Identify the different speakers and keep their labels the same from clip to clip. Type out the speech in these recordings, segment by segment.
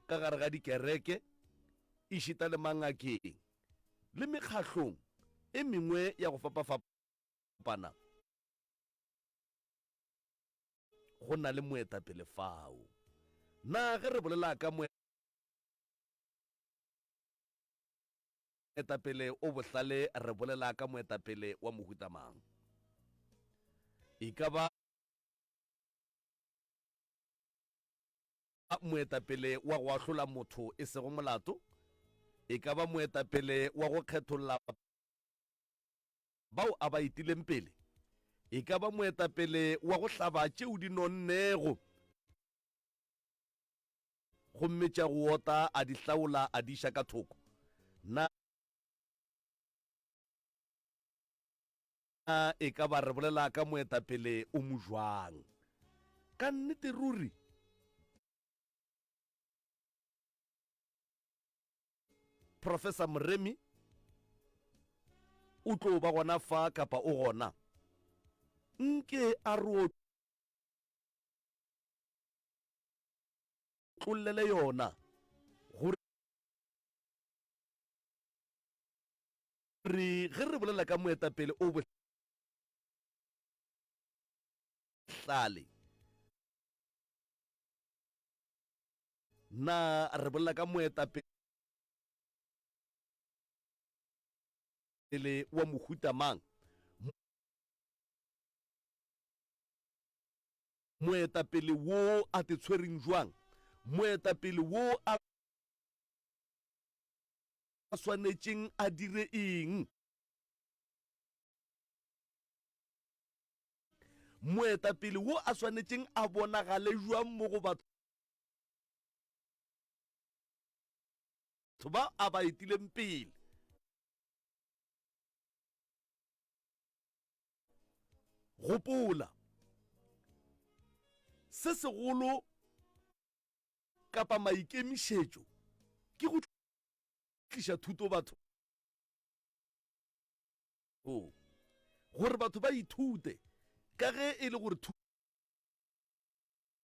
Speaker 1: Ka gare ga dikereke, ešita le mangakeng le mekgahlong e mengwe ya go fapafapana, go na le moetapele fao. Na ge re bolela ka moetapele o bohlale re bolela ka moetapele wa mohuta mang? E ka ba moetapele wa go ahlola motho e sego molato? E ka ba moetapele wa go kgetholla bao a ba etileng pele? E ka ba moetapele wa go hlaba tšeo di nonnego gomme tša go ota a di hlaola a di iša ka thoko? Na e ka ba re bolela ka moetapele o mo jwang? Ka nnete ruri, Professor Moremi o tlo ba gona fa kapa o gona? Nke a re otlollele yona gore ge re bolela ka moetapele o bohlale, na re bolela ka moetapele wa mohuta mang? Moetapele wo a te tshwereng jwang? Moetapele wo a swanetšeng a dire eng? Moetapele wo a swanetšeng a bonagale jwang mo go batho ba a ba etileng pele? Gopola, se segolo kapa maikemišetšo ke go tliša thuto bathong, gore batho ba ithute, ka ge e le gore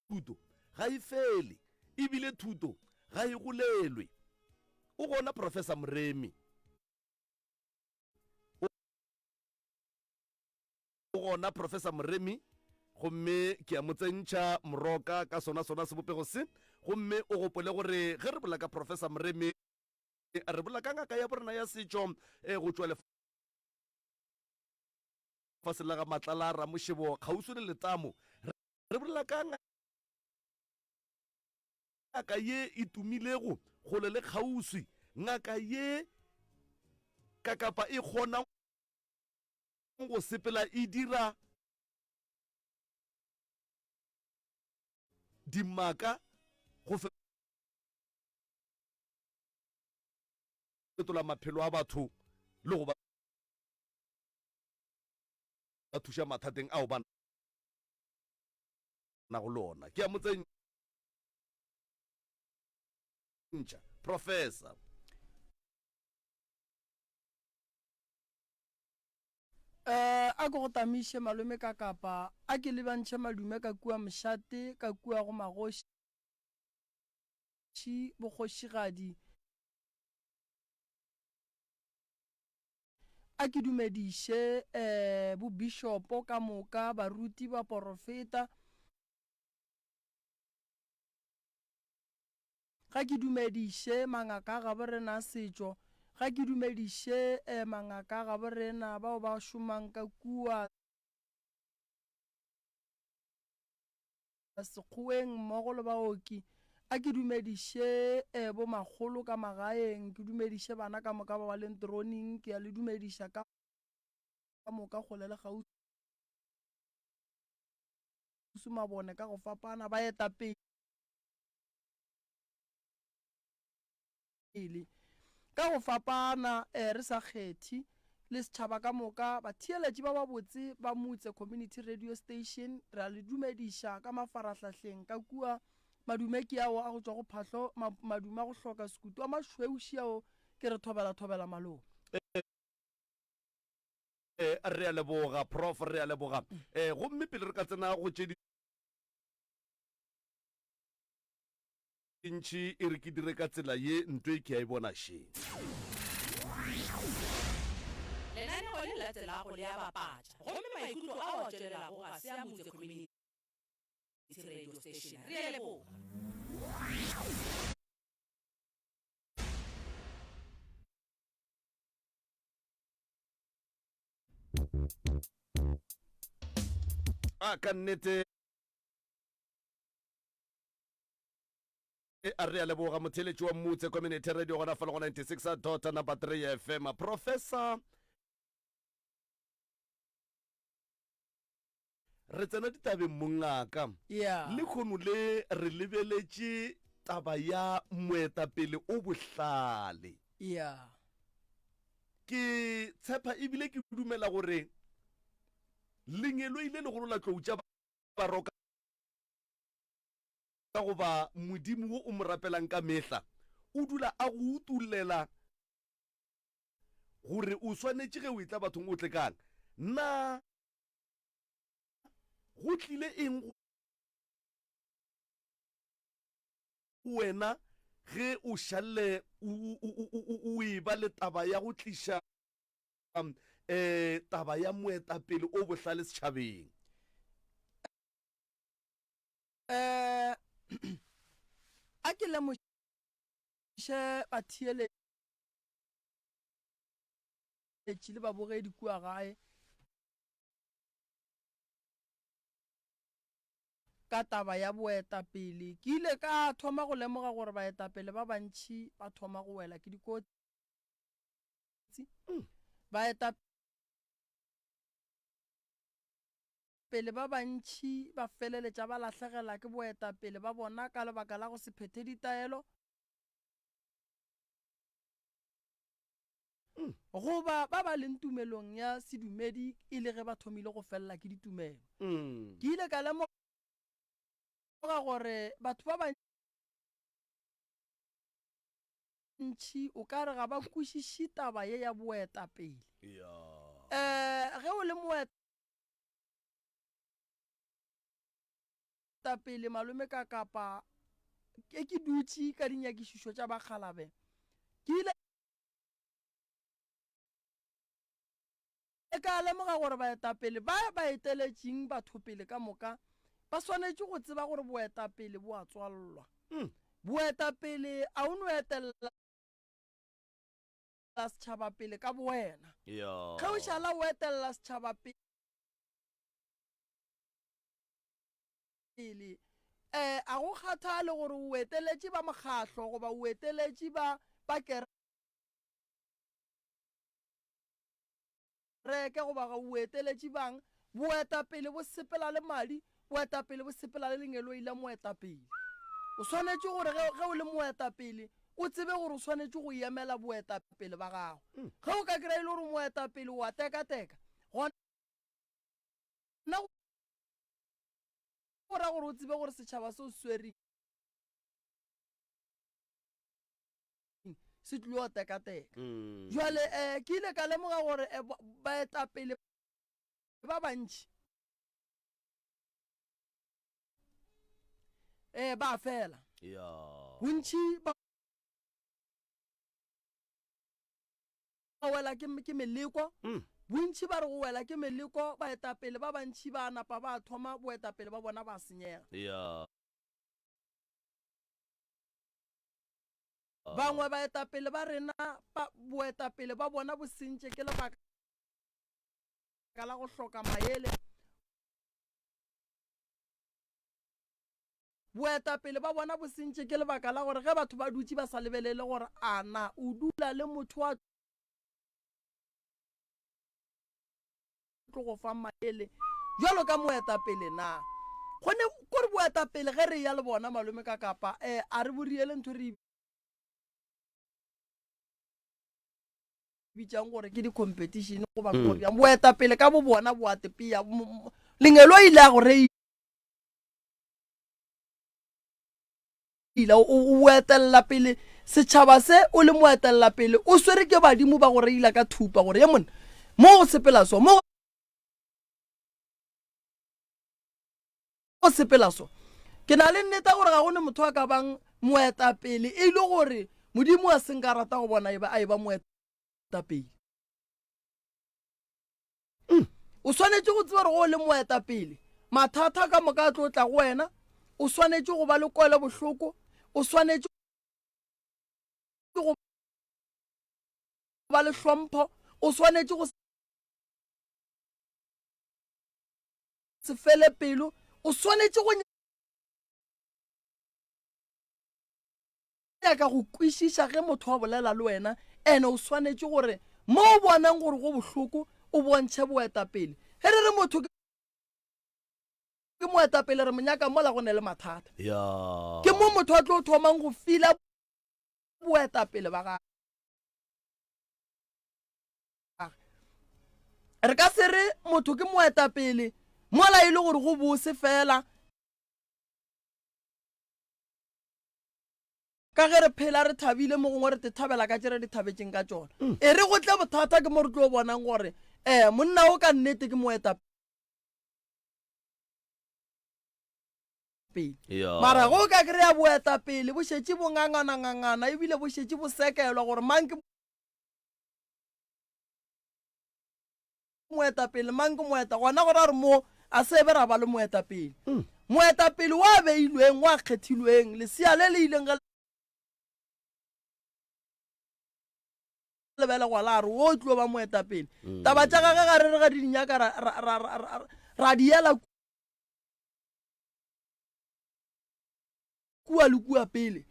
Speaker 1: thuto ga e fele ebile thuto ga e golelwe. O gona Professor Moremi. O gona Professor Moremi, gomme ke a mo tsentšha moroka ka sona sona sebopego se. Gomme o gopole gore ge re bolela ka Professor Moremi, re bolela ka ngaka ya borena ya setšo eh, go tšwa lefaseng la ga Matlala Ramošebo kgauswi le Letamo. Re bolela ka ngaka ye e tumilego kgole le kgauswi, ngaka ye ka kapa e kgona go sepela e dira dimaka go fetola maphelo a batho le go ba thuša mathateng ao ba nago le ona. Ke a mo tsentšha, Professor.
Speaker 2: Eh, a ke go tamiše malome ka kapa, a ke lebantšhe madume ka kua mošate, ka kua go magoši, bokgošigadi. A ke dumediše eh, bobishopo ka moka, baruti, baporofeta. Ga ke dumediše mangaka a gabo rena a setšo, ga ke dumediše mangaka a gabo rena bao ba šomang ka kua Sekgoweng mmogo le baoki. A ke dumediše bo makgolo ka magaeng, ke dumediše bana ka moka ba ba leng teroning, ke a le dumediša ka moka kgole le kgauswi, mabone ka go fapana, baetapele. Pele. Ka go fapana, re sa kgethe, le setšhaba ka moka, batheeletši ba babotse ba Mutse Community Radio Station, re a le dumediša ka mafarahlahleng ka kua. Madume ke ao a go tšwa go Phahlo, ma, madume a go hloka sekutu a mašweu šiao, ke re thobela thobela malome.
Speaker 1: Re a leboga, Prof, re a leboga. Gomme pele re ka tsena go tše di. ntši e re ke dire ka tsela ye nto e ke a e bona še.
Speaker 3: Lenaneo le latelago le a bapatša gomme maikutlo ao a tšwelelago ga se a Mutse Community Radio Station. Re a leboga.
Speaker 1: A ka nnete a re a leboga motheeletši wa Mmutse Community Radio gona fa le go 96 dot number 3 FM. Professor re tsena ditabeng mongaka.
Speaker 2: Yeah.
Speaker 1: Lehono le re lebeletše taba ya moetapele o bohlale.
Speaker 2: Yeah.
Speaker 1: Ke tshepa ebile ke dumela gore lengeloi le legolo la tlou tša baroka goba Modimo wo o mo rapelang ka mehla o dula a go utollela gore o swanetše ge o etla bathong o tle kang. Na go tlile eng go wena ge o šalle o eba le taba ya go tliša um taba ya moetapele o bohlale setšhabeng?
Speaker 2: Um a ke lemoše batheeletši le babogedi kua gae ka taba ya boetapele. Ke ile ka thoma go lemoga gore baetapele ba bantši ba thoma go wela ke dikotsi. Baetapele ba bantši ba feleletša ba lahlegela ke boetapele ba bona ka lebaka la go se phethe ditaelo goba ba ba leng tumelong ya sedumedi e le ge ba thomile go felela ke ditumelo. Ke ile ka lemoga gore batho ba bantši o ka re ga ba kwešiše taba ye ya boetapele. Um ge o le moetapele malome ka kapa ke ke dutše ka dinyakišišo tša bakgalabe ke ile ka lemoga gore baetapele ba ba eteletšeng batho pele ka moka ba swanetše go tseba gore boetapele bo a tswallwa. Boetapele a o no etelela setšhaba pele ka bowena. Ge o šala o etelela setšhaba pele, um a go kgathale gore o eteletše ba mokgahlo goba o eteletše ba ba kereke goba ga o eteletše bang, boetapele bo sepela le madi, boetapele bo sepela le lengeloi la moetapele. O swanetše gore ge, ge o le moetapele, o tsebe gore o swanetše go emela boetapele ba gago. Ge o ka kry-a e le gore moetapele o a tekateka, gona go ra gore o tsebe gore setšhaba se o se swereng se tlilo tekateka. Jwale um ke ile ka lemoga gore eh, baetapele ba bantši um ba fela. Bontši ba wela ke, ke meleko. Bontši ba re go wela ke meleko, baetapele ba bantši ba napa ba thoma boetapele ba bona ba senyega. Bangwe baetapele ba rena ba boetapele ba bona bo sentše ke lebaka la go hloka maele. Boetapele ba bona bo sentše ke lebaka la gore ge batho ba dutše ba sa lebelele gore a na o dula le motho wa tlo go fa maele bjalo ka moetapele na. Gone kore boetapele ge re ya le bona malome ka kapa um a re boriele ntho re bitšang gore ke di-competition goba mm. bjang boetapele ka bo bona bo a tepea lengeloi le a go reila o etelela pele setšhaba se o le moetelela pele o swere ke badimo ba go reila ka thupa gore ye monna mo go sepela so mo go sepela so ke na le nneta gore ga go ne motho a ka bang. moetapele e le gore Modimo a se nka rata go bona e ba a e ba moetapele. Mm. O swanetše go tseba gore go le moetapele mathata ka moka a tlo tla go wena, o swanetše go ba le kwelo bohloko, o swanetše go ba le hlompho, o swanetše go se fele pelo, o swanetše go nyaka go kwešiša ge motho a bolela le wena, ene o swanetše gore mo o bonang gore go bohloko o bontšhe boetapele. Ge re re motho ke moetapele re mo nyaka mola go ne le mathata. Ke mo motho a tlo thomang go fila boetapele ba gagwe. Re ka se re motho ke moetapele mola e le gore go bose fela ka ge re phela re thabile mo gongwe re te thabela ka tše re di thabetšeng ka tšona. Mm. E re go tle bothata ke mo re tlo bonang gore um monna o ka nnete ke moetapele. Mara go ka kry-a boetapele bo šetše bo ngangana-ngangana ebile bo šetše bo sekelwa gore mang ke moetapele mang ke moeta gona go ra re mo a se be ra ba le moetapele mm. moetapele wa beilweng wa kgethilweng lesea le le ileng ga lebelegwa la re o tlo ba moetapele mm. taba tša gage ga re re ga di dinyaka ra di ela kua le kua pele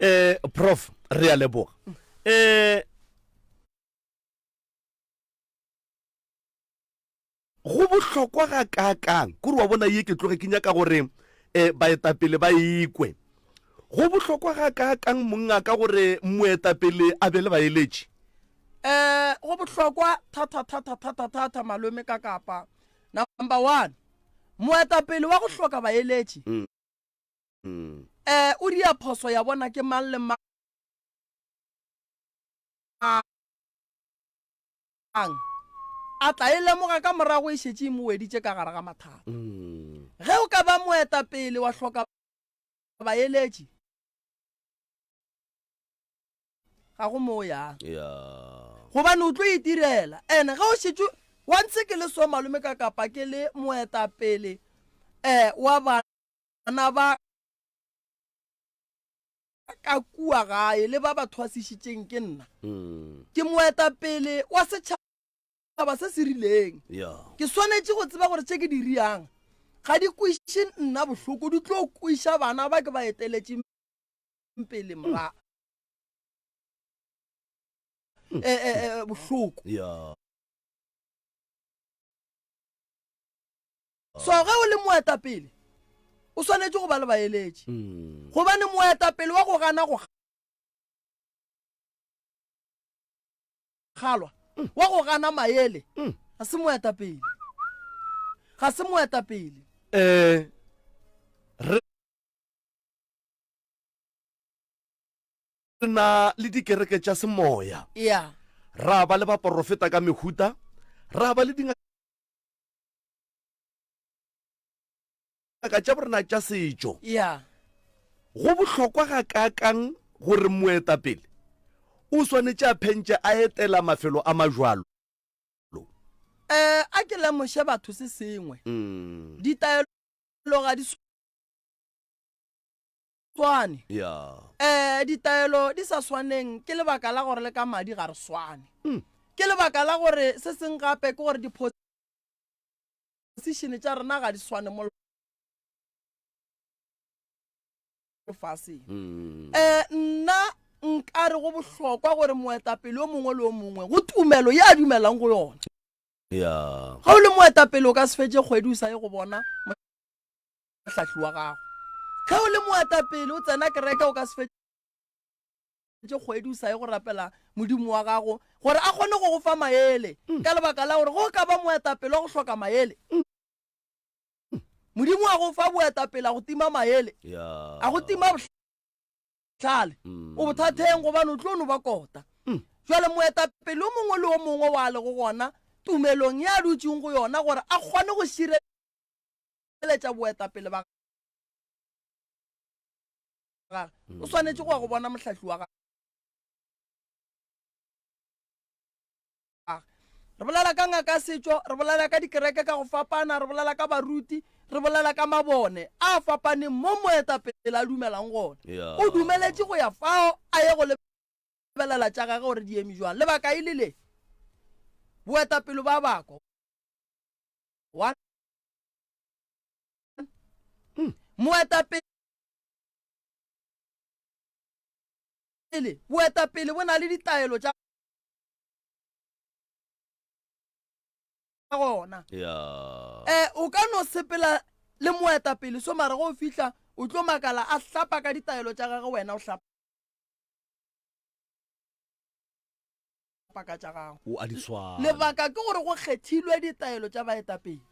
Speaker 1: um prof re a leboga um Go bohlokwa gakaakang, kore wa bona ye ke tloge ke nyaka gore um baetapele ba ikwe. Go bohlokwa gakaakang mongaka gore moetapele a be le baeletši?
Speaker 2: Um go bohlokwa thata thata thata thata malome ka kapa. Number one, moetapele wa go hloka baeletši um o dia phoso ya bona ke mang le mang. A tla e lemoga ka morago e šetše e mo weditše ka gare ga mathata. Mm. Ge o ka ba moetapele wa hloka baeletši, ga go mo o yang. Gobane o tlo itirela. Ene ge o šetše wa ntse ke le so malome ka kapa ke le moetapele um wa bana ba ka kua gae le ba ba thwasišitšeng ke nna. Mm. Ke moetapele wa setšhaba se se rileng. Ke swanetše go tseba gore tše ke di riang ga di kweše nna bohloko, di tlo kweša bana ba ke ba eteletšeng pele mora mm. eh, eh, eh, bohloko. So ge o le moetapele o swanetše go ba le baeletši mm. gobane moetapele wa go gana go kgalwa mm. wa go gana maele mm. ga se moetapele ga se moetapele
Speaker 1: um re na le dikereke tša semoya
Speaker 2: yeah.
Speaker 1: ra ba le baporofeta ka mehuta ra ba le dingaka tša borena tša setšo.
Speaker 2: Yeah.
Speaker 1: Go bohlokwa gakaakang gore moetapele o swanetše a phentše a etela mafelo a majwalo?
Speaker 2: Eh, a ke lemoše batho se sengwe.
Speaker 1: Mm.
Speaker 2: Ditaelo ga di swane.
Speaker 1: Yeah.
Speaker 2: Eh, ditaelo di sa swaneng ke lebaka la gore le ka madi ga re swane.
Speaker 1: Mm.
Speaker 2: Ke lebaka la gore se seng gape ke gore dipho position tša rena ga di swane mo lefaseng
Speaker 1: mm.
Speaker 2: eh nna nka re go bohlokwa gore moetapele yo mongwe le yo mongwe go tumelo ye a dumelang go yona
Speaker 1: ya
Speaker 2: ga o le moetapele o ka se fetše kgwedi o sa ye go bona mohlahli wa gago ge o le moetapele o tsena kereke o ka se fetše tše kgwedi o sa ye go rapela Modimo wa gago gore a kgone go go fa maele, mm. ka lebaka la gore go ka ba moetapele wa go hloka maele. Mm. Modimo wa go fa boetapele a go tima maele, a go tima bohlale, mm. o bothatheng gobane o tlo no ba kota. Jwale moetapele o mongwe le o mongwe wa lego gona tumelong ya dutšeng go yona gore a kgone go šireletša boetapele ba. gage o swanetše go ya go bona mohlahli wa gage. Re bolela ka ngaka ya setšo, re bolela ka dikereke ka go fapana, re bolela ka baruti, re bolela ka mabone a fapaneng mo moetapele a dumelang gona. O dumeletše go ya fao a ye go lebelela tša gage gore di eme jwang. Lebaka e le le, boetapele ba bakwa. One. Moetapele, boetapele bo na le ditaelo tša gona.
Speaker 1: Yeah.
Speaker 2: Eh, o ka no sepela le moetapele so mara go fihla o tlo makala a hlapa ka ditaelo tša gagwe wena o hlapa ka tša gago.
Speaker 1: O a di swana.
Speaker 2: Lebaka ke gore go kgethilwe ditaelo tša baetapele.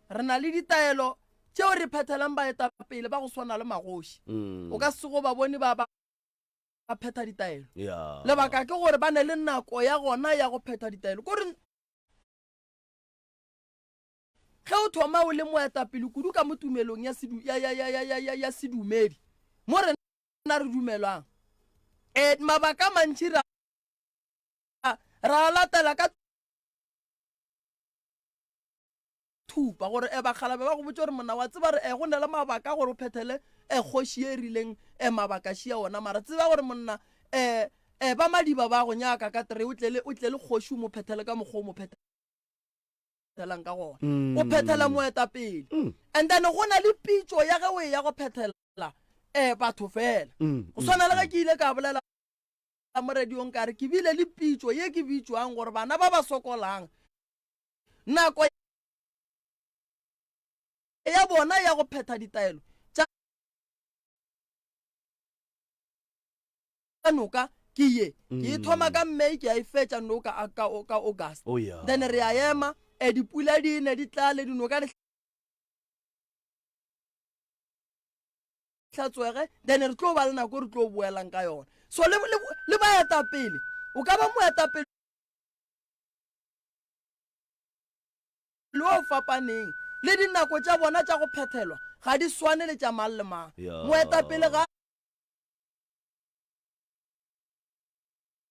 Speaker 2: Re na le ditaelo tšeo re phethelang baetapele ba go swana le magoši. O ka se go ba bone ba ba ba phetha ditaelo.
Speaker 1: Yeah.
Speaker 2: Lebaka ke gore ba ne le nako ya gona ya go phetha ditaelo. Ko re ge o thoma o le moetapele kudu ka mo tumelong ya sedu, ya, ya, ya, ya, ya, ya, ya sedumedi mo rena re dumelwang, e, mabaka a mantši ra, ra a latela ka thupa gore e bakgalabe ba go botse gore monna wa tseba re e go ne le mabaka gore o phethele e kgoši e rileng e mabaka šia ona mara tseba gore monna e e ba madiba ba go nyaka ka tere o tle o tle le kgoši o mo phethele ka mokgwa o mo phethelang ka gona o phethela moetapele and then go na le pitšo ya ge o e ya go phethela e batho fela go swana le ge ke ile ka bolela mo radiong ka re ke bile le pitšo ye ke bitšwang gore bana ba ba sokolang nako ya bona ya go phetha ditaelo tša noka ke ye ke e thoma ka May ke a e fetša noka ka ka August
Speaker 1: Oh, yeah.
Speaker 2: then re a ema e dipula di ne di tlale dinoka di hlatswege then re tlo ba le nako re tlo boelang ka yona so le, le, le baetapele o ka ba moetapele le o fapaneng le dinako tša bona tša go phethelwa ga di swane le tša mang le mang moetapele ga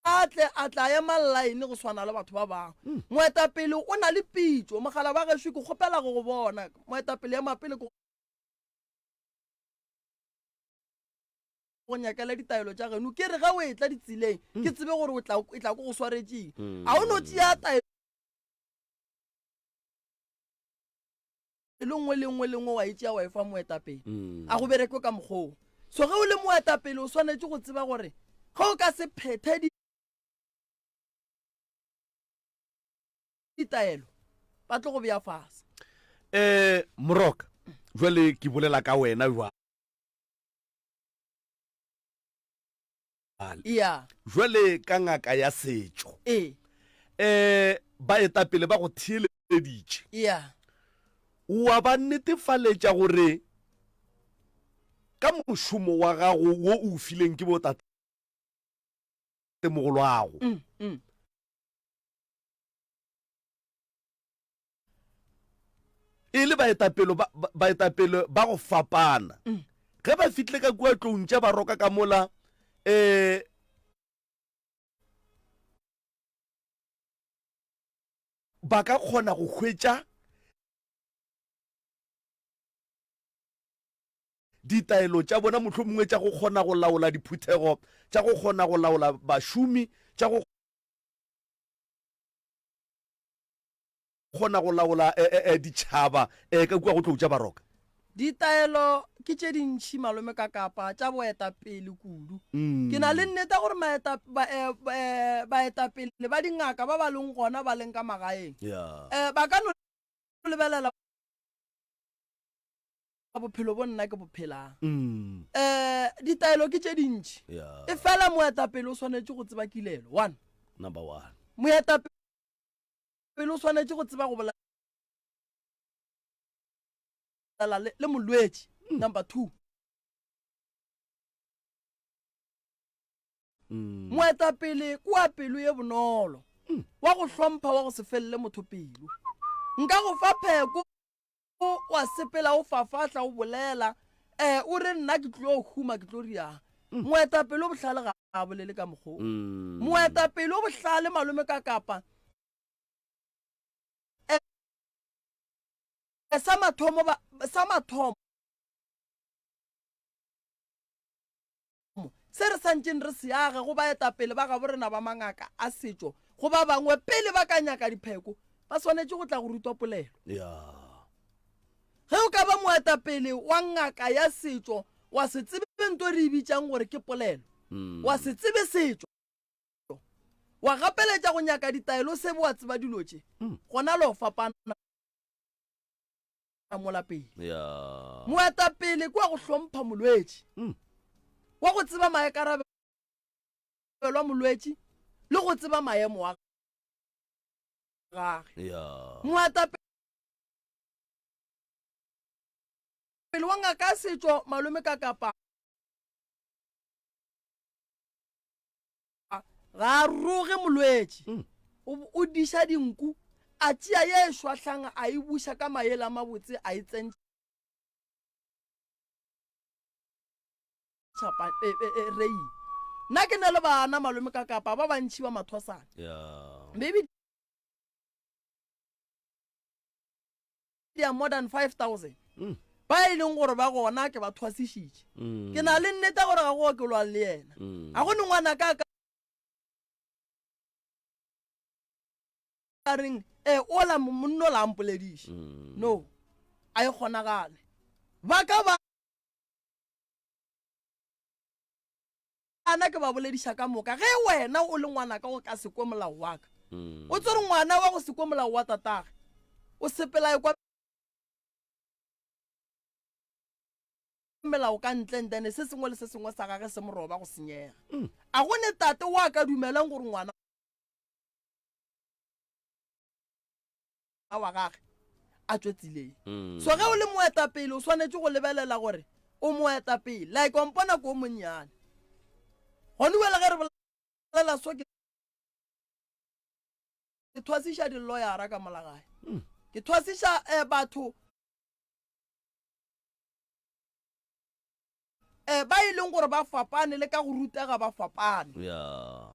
Speaker 2: a tle a tla ema line go swana le batho ba bangwe hmm. moetapele o na le pitšo mogala ba gešo ke kgopela go go bona moetapele ema pele ke go nyakela ditaelo tša geno ke re ge o etla ditseleng hmm. ke tsebe gore o tla e tla ko go swaretšeng hmm. a o no tšea taelo le nngwe le nngwe le nngwe wa e tšea wa e fa moetapele mm. a go bereke ka mokgoo so ge o le moetapele o swanetše go tseba gore ge o ka se phethe ditaelo ba tlo go bea fase
Speaker 1: um moroka jale ke bolela ka wena jwale
Speaker 2: ya
Speaker 1: jwale ka ngaka ya setšo
Speaker 2: ee
Speaker 1: um baetapele ba go theeleditše
Speaker 2: ya
Speaker 1: wa ba netefaletša gore ka mošomo wa gago wo o fileng ke botatemogolwago
Speaker 2: mm, mm.
Speaker 1: E le baetapele ba, baetapele ba go fapana.
Speaker 2: Mm.
Speaker 1: Ge ba fitlile ka kua tloung tša baroka ka mola, um ba ka kgona go hwetša ditaelo tša bona mohlomongwe tša go kgona go laola diphuthego, tša go kgona go laola bašomi, tša go kgona go laola eh, eh, eh, ditšhaba eh, ka kua go tlou tša baroka?
Speaker 2: Ditaelo ke tše dintši malome ka kapa tša boetapele kudu.
Speaker 1: Mm.
Speaker 2: Ke na le nnete gore maeta, ba, eh, eh, baetapele ba dingaka ba ba leng gona ba leng ka magaeng
Speaker 1: Yeah.
Speaker 2: eh, ba ka no lebelela bophelo bo nna ke bo phelang.
Speaker 1: Mm.
Speaker 2: Eh, ditaelo ke tše dintši.
Speaker 1: Yeah.
Speaker 2: E fela moetapele o swanetše go tseba kilelo. One.
Speaker 1: Number one.
Speaker 2: Moetapele Pele o swanetše go tseba go bolela le, le molwetši.
Speaker 1: Mm.
Speaker 2: Number 2.
Speaker 1: Mm.
Speaker 2: Moetapele ke wa pelo ye bonolo,
Speaker 1: mm.
Speaker 2: wa go hlompha, wa go se felele motho pelo. Nka go fa pheko wa sepela o fafahla o bolela. um o re nna ke tlo huma ke tlo riang moetapele o bohlale ga a bolele ka mokgwa o moetapele o bohlale malome ka kapa um sa mathomo ba sa mathomo se re santšeng re se age go baetapele ba gabo rena ba mangaka a setšo go ba bangwe pele ba ka nyaka dipheko ba swanetše go tla go rutwa polelo ge o ka ba moetapele wa ngaka ya setšo wa se tsebe nto re e bitšang gore ke polelo mm. wa se tsebe setšo wa gapeletša go nyaka ditaelo se bo wa tseba dilo tše mm. gona lo fapana mola pele moetapele ke wa go hlompha molwetši mm. wa go tseba maekarabelo a molwetši le go tseba maemo a gage moetapele wa ngaka ya setšo malome ka kapa ga a roge molwetši mm. o diša dinku a tšea ye e šwahlang a e buša ka maele a mabotse a e tsentšha e, e, e, rei nna ke na le bana malome ka kapa ba bantšhi ba mathwasana maybe they are more than 5000 mm. ba e leng gore ba gona ke ba thwasišitše mm. ke na le nnete gore ga go okelwang le yena mm. ga go ne ngwana ka ka reng e ola monno la mpolediše mm. no a e kgonagale ba ka ba ana ke ba bolediša ka moka ge wena o le ngwana ka go ka se kwe molao wa ka mm. o tsere ngwana wa go se kwe molao wa tatage o sepela e kwa melao ka ntle ntene se sengwe le se sengwe sa gage se moroba go senyega mm. a go ne tate wa ka dumelang gore ngwana wa gage a tšwe tseleng mm. so ge o le moetapele o swanetše go lebelela gore o moetapele like wa mpona ko o monnyane gone wele ge re bolela so ke thwasiša diloyara ka molagae mm. ke thwasiša um batho um ba e leng gore ba fapane le ka go rutega ba fapane
Speaker 1: yeah.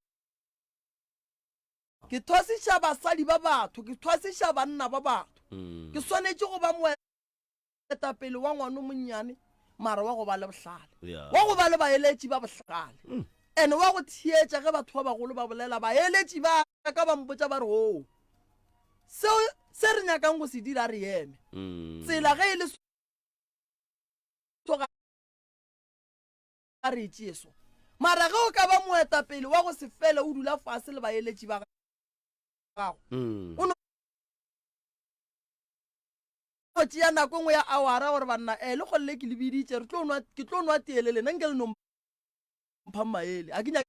Speaker 2: Ke thwasiša basadi ba batho, ke thwasiša banna ba batho. Mm. Ke swanetše go ba moetapele wa ngwana o monnyane mara wa go ba le bohlale
Speaker 1: yeah.
Speaker 2: wa go ba le baeletši ba bohlale mm. and wa go theetša ge batho ba bagolo ba bolela baeletši ba ka ba mpotša ba re oo oh, seo se re nyakang go se dira re eme mm. tsela ge e le so ga re e tšee so mara ge o ka ba moetapele wa go se fele o dula fase le baeletši ba gago
Speaker 1: mm.
Speaker 2: o no tšea nako e nngwe ya awara gore banna um le kgolele ke le biditše re tlo nwa ke tlo nwa tee le lena nke le no mpha maele a ke nyake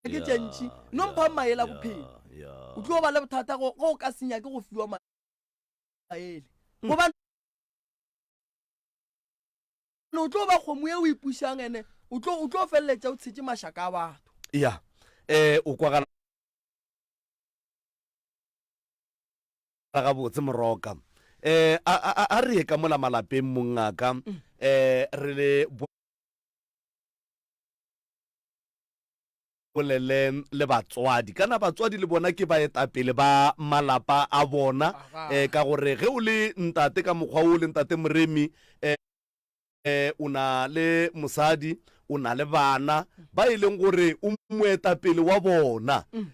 Speaker 2: ke tše ntši no mpha maele a bophelo o tlo ba le bothata go o ka se nyake go fiwa maele gobane o tlo ba kgomo e o ipušang ene o tlo o tlo feleletša o tshetše mašaka a batho
Speaker 1: ya eh o kwagala gabotse moroka eh a a a re ye ka mola malapeng mongaka eh re le bolele le batswadi. Kana batswadi le bona ke baetapele ba malapa a bona um ka gore ge o le ntate ka mokgwa o le ntate Moremi um o na le mosadi, o na le bana ba e leng gore o moetapele wa bona. Um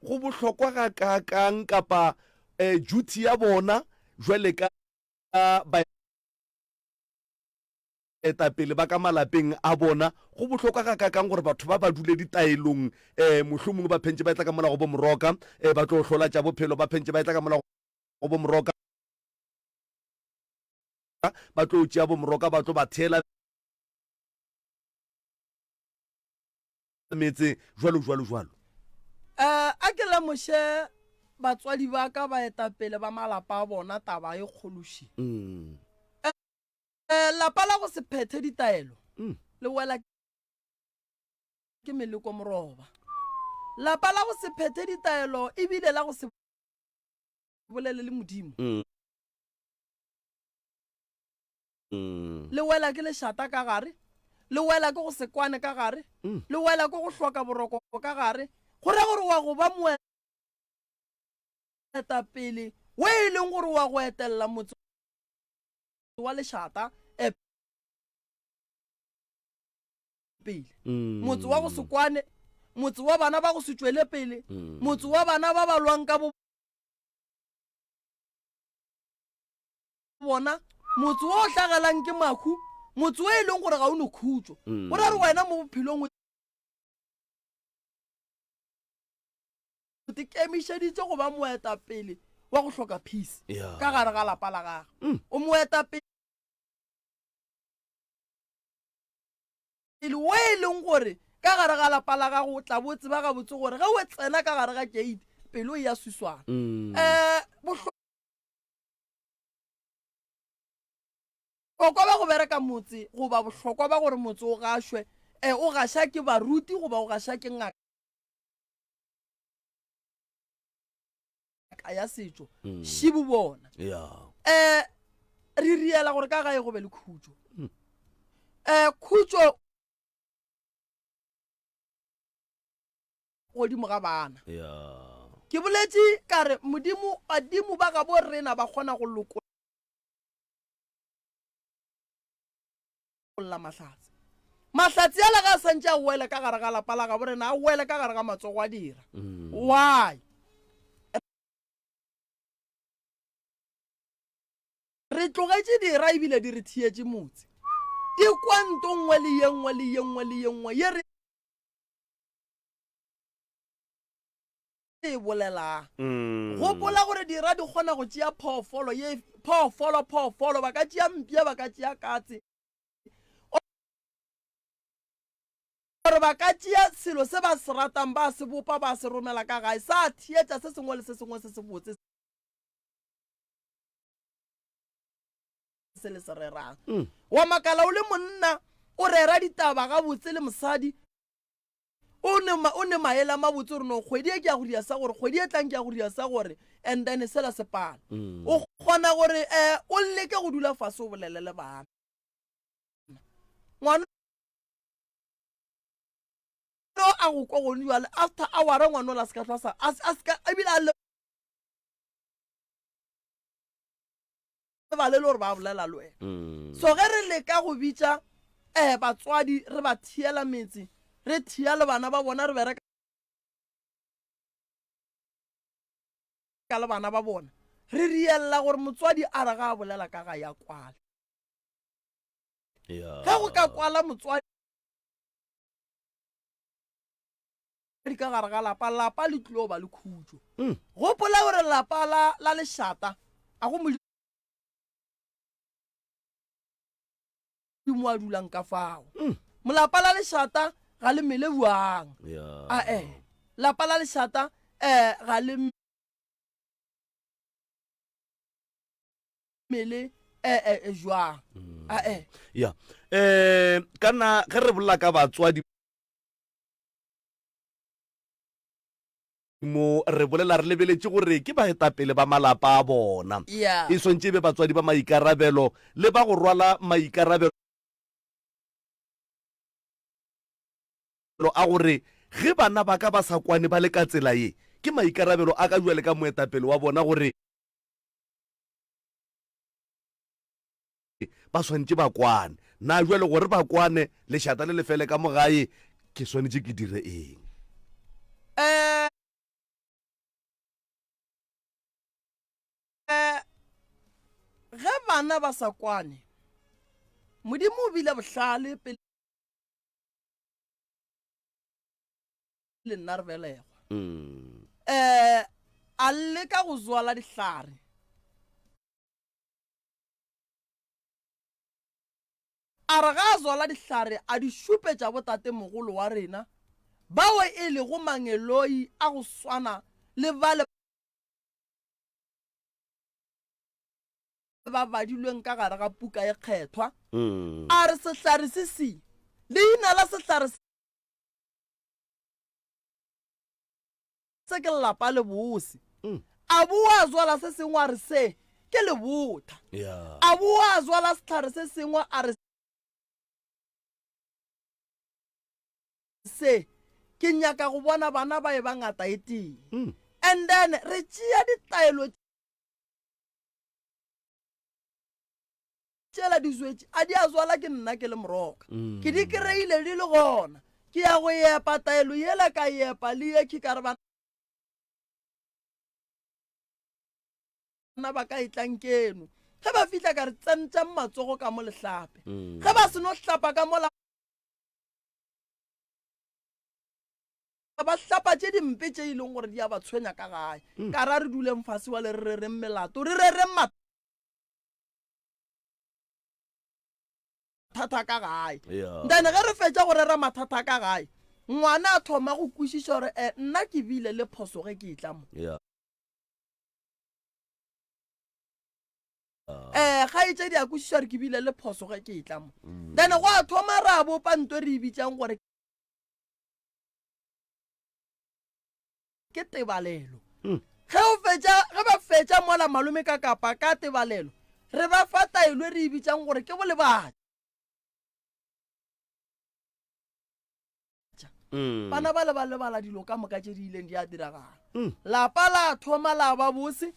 Speaker 1: go bohlokwa gakaakang kapa um duty ya bona jwale ka baetapele ba ka malapeng a bona. Go bohlokwa gakaakang gore batho ba ba dule ditaelong, um mohlomongwe ba phentše ba etla ka mola go bo Moroka, um ba tlo hlola tša bophelo, ba phentše ba etla ka mola go bo Moroka, ba tlo tšea bo Moroka, ba tlo ba theela metse, jwalo jwalo jwalo.
Speaker 2: Um a ke lemoše batswadi ba ka baetapele ba malapa a bona taba e kgološi.
Speaker 1: Mm.
Speaker 2: Eh, lapa la go se phethe ditaelo
Speaker 1: mm.
Speaker 2: le wela ke meleko moroba. Lapa la go se phethe ditaelo ebile la go se. bolele le Modimo. Le wela ke lešata ka gare, le wela ke go se kwane ka gare, le wela ke go hloka boroko ka gare, go ra gore wa go ba moetapele we e leng gore wa go etelela motse wa lešata e pele. Motse wa go se kwane, motse wa bana ba go se tšwele pele, motse wa bana ba ba lwang ka bo bona, motse wo o hlagelang ke mahu, motse wo e leng gore ga o ne khutšo. Go ra gore wena mo bophelong o ikemišeditše go ba moetapele wa go hloka peace ka gare ga lapa la gagwe. O moetapele wo e leng gore ka gare ga lapa la gago o tla bo tseba gabotse gore ge o tsena ka gare ga gate pelo e ya swiswana. Um Bohlokwa bja go bereka motse goba bohlokwa bja gore motse o gašwe, e, o gaša ke baruti goba o gaša ke ngaka ya setšo, mm. šibu bona.
Speaker 1: Yeah.
Speaker 2: E, re riela gore ka gae go be le khutšo. Mm. E, khutšo godimo ga bana.
Speaker 1: Yeah.
Speaker 2: Ke boletše ka re Modimo, badimo ba gabo rena ba kgona go lokolla mahlatse. Mahlatse ala ga a santše a wele ka gare ga lapa la gabo rena, a wele ka gare ga matsogo a dira.
Speaker 1: Mm.
Speaker 2: Why? Re tlogetše dira ebile di re thietše motse. Di kwa nto nngwe le ye nngwe le ye nngwe le ye nngwe ye re e bolelang.
Speaker 1: Mm.
Speaker 2: Gopola gore dira di kgona go tšea phoofolo ye phoofolo phoofolo ba ka tšea mpša ba ka tšea katse gore ba ka tšea selo se ba se ratang ba se bopa ba se romela ka gae sa theetša se sengwe le se sengwe se se botse se le se rerang.
Speaker 1: Mm.
Speaker 2: Wa makala o le monna o rera ditaba gabotse le mosadi O ne, o ne maele a mabotse gore no kgwedi e ke ya go dira sa gore, kgwedi e tlang ke ya go dira sa gore, and then sela se pala.
Speaker 1: Mm.
Speaker 2: O kgona gore um o leke go dula fase o bolele le bana. Ngwana a go kwa gone jwale after hour ngwana o la se ka hlwa sa a se ka ebile a lebale le gore ba bolela le wena.
Speaker 1: Mm.
Speaker 2: So ge re leka go bitša um batswadi re ba thiela metse, re thia le bana ba bona, re bereka le bana ba bona, re riella gore motswadi a re ga a bolela ka ga ya kwale.
Speaker 1: Yeah.
Speaker 2: Ge go ka kwala motswadi ka gare ga lapa, lapa le tlilo ba le khutšo.
Speaker 1: Mm.
Speaker 2: Gopola gore lapa la, la lešata a go Modimo a dulang ka fao.
Speaker 1: Mm.
Speaker 2: Molapa la lešata ga le mele bjang.
Speaker 1: Yeah.
Speaker 2: Ae, lapa la lešata eh ga le mele eh eh jwang.
Speaker 1: Mm.
Speaker 2: Ae.
Speaker 1: Ya. Eh kana ge re bolela ka batswadi mo re bolela re lebeletše gore ke baetapele ba malapa a bona.
Speaker 2: Yeah.
Speaker 1: E swantše e be batswadi ba maikarabelo le ba go rwala maikarabelo a gore ge bana ba ka ba sa kwane ba le ka tsela ye, ke maikarabelo a ka bjale ka moetapele wa bona gore ba swanetše ba kwane. Na bjale gore ba kwane, lešata le le fele ka mo gae, ke swanetše ke dire eng?
Speaker 2: Eh, ge bana ba sa kwane, Modimo o bile bohlale pele nna re belegwa.
Speaker 1: Mm.
Speaker 2: Eh, a leka go zwala dihlare. A re ga a zwala dihlare a di šupetša botatemogolo wa rena, bao e lego mangeloi a go swana le bale ba badilweng ka gare ga puka e kgethwa. A re sehlare se si, leina la sehlare se ke lapa le bose. A boa a zwala se sengwe a re se ke lebotha.
Speaker 1: Yeah.
Speaker 2: A boa a zwala sehlare se sengwe a re se ke nyaka go bona bana ba e ba ngata e tee.
Speaker 1: Mm.
Speaker 2: And then re tšea ditaelo tšela di zwetše a di a zwala ke nna ke le moroka.
Speaker 1: Mm.
Speaker 2: Ke di kry-ile di le gona. Ke ya go epa taelo yela ka epa le ye ka re bana ba ka e tlang keno. Ge ba fihla ka re tsentšang matsogo ka mo lehlape.
Speaker 1: Mm.
Speaker 2: Ge ba seno hlapa ka mola ba hlapa tše dimpe tše e leng gore di a ba tshwenya ka gae.
Speaker 1: Mm.
Speaker 2: Ka ra re duleng fase wa le re rereng melato, re rereng mathata ka gae.
Speaker 1: Yeah.
Speaker 2: Then ge re fetša go rera mathata ka gae, ngwana a thoma go kwešiša gore eh, nna ke bile le phoso ge ke etla mo.
Speaker 1: Yeah.
Speaker 2: Eh, kgaetšedi a kwešiša gore ke bile le phoso ge ke etla mo.
Speaker 1: Mm.
Speaker 2: Then go a thoma ra bopa nto re e bitsang gore ke tebalelo.
Speaker 1: Mm.
Speaker 2: Ge o fetša, ge ba fetša mola malome ka kapa ka tebalelo, re ba fa taelo e re e bitsang gore ke bolebatša.
Speaker 1: Mm.
Speaker 2: Bana ba le ba lebala dilo ka moka tše di ileng di a diragala.
Speaker 1: Mm.
Speaker 2: Lapa la thoma la ba bose.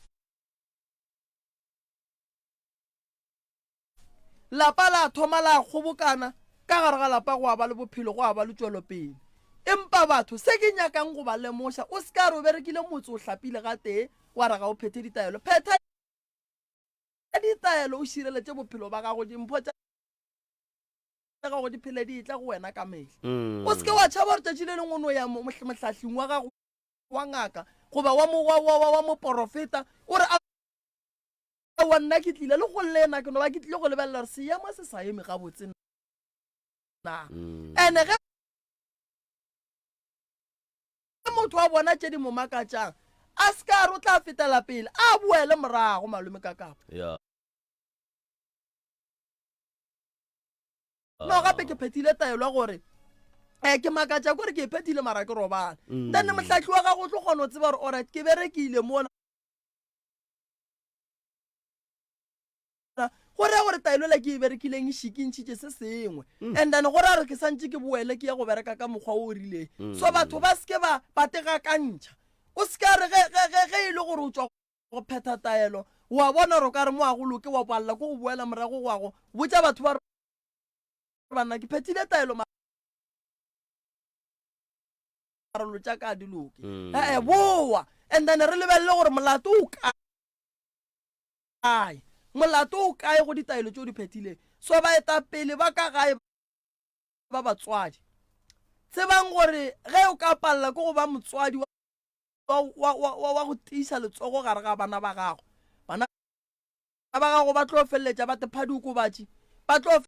Speaker 2: Lapa la thoma la kgobokana, ka gare ga lapa gwa ba le bophelo, gwa ba le tšwelopele. Empa batho, se ke nyakang go ba lemoša, o se ka re o berekile motse o hlapile gatee, wa re ga o phethe ditaelo. Phetha ditaelo o šireletše bophelo ba gago, dimpho tša gago di phele di etla go wena ka mehla.
Speaker 1: Mm.
Speaker 2: O se ke wa tšhaba gore tšatši le lengwe o no ya mohlahling wa gago wa ngaka goba wa wa, wa, wa, wa moporofeta o re aowa nna ke tlile le go lena ke no ba ke tlile go lebelela gore seemo se sa eme gabotse na.
Speaker 1: Mm.
Speaker 2: Ene ge motho wa bona tše di mo makatšang a se ka re o tla fetela pele a boele morago malome ka kapa.
Speaker 1: Yeah.
Speaker 2: No gape ke phethile taelo ya gore eh ke makatša kore ke e phethile mara ke robala.
Speaker 1: Mm.
Speaker 2: Then mohlahli wa gago o tlo kgona go tseba gore alright ke berekile mola. Go raya gore taelo la ke e berekileng e šikintšhitše se sengwe.
Speaker 1: Mm.
Speaker 2: And then go raya gore ke santše ke boele ke ye go bereka ka mokgwa o o rileng.
Speaker 1: Mm.
Speaker 2: So batho ba seke ba ba tegakantšha. O se ka re ge, ge, ge, ge e le gore o tšwa go phetha taelo, wa bona gore o ka re mo a go loke, wa palela ke go boela morago go ya go botša batho ba re banna ke phethile taelo mara lo tša ka di loke.
Speaker 1: Mm.
Speaker 2: Eh, boa. And then re lebelele gore molato o kae. Molato o kae go ditaelo tšeo di phethileng. So baetapele ba ka gae ba batswadi, tsebang gore ge o ka palela ke go ba motswadi wa, wa, wa, wa, wa go tiiša letsogo gare ga bana ba gago, bana ba gago ba tlo feleletša ba tepha diokobatši, ba tlo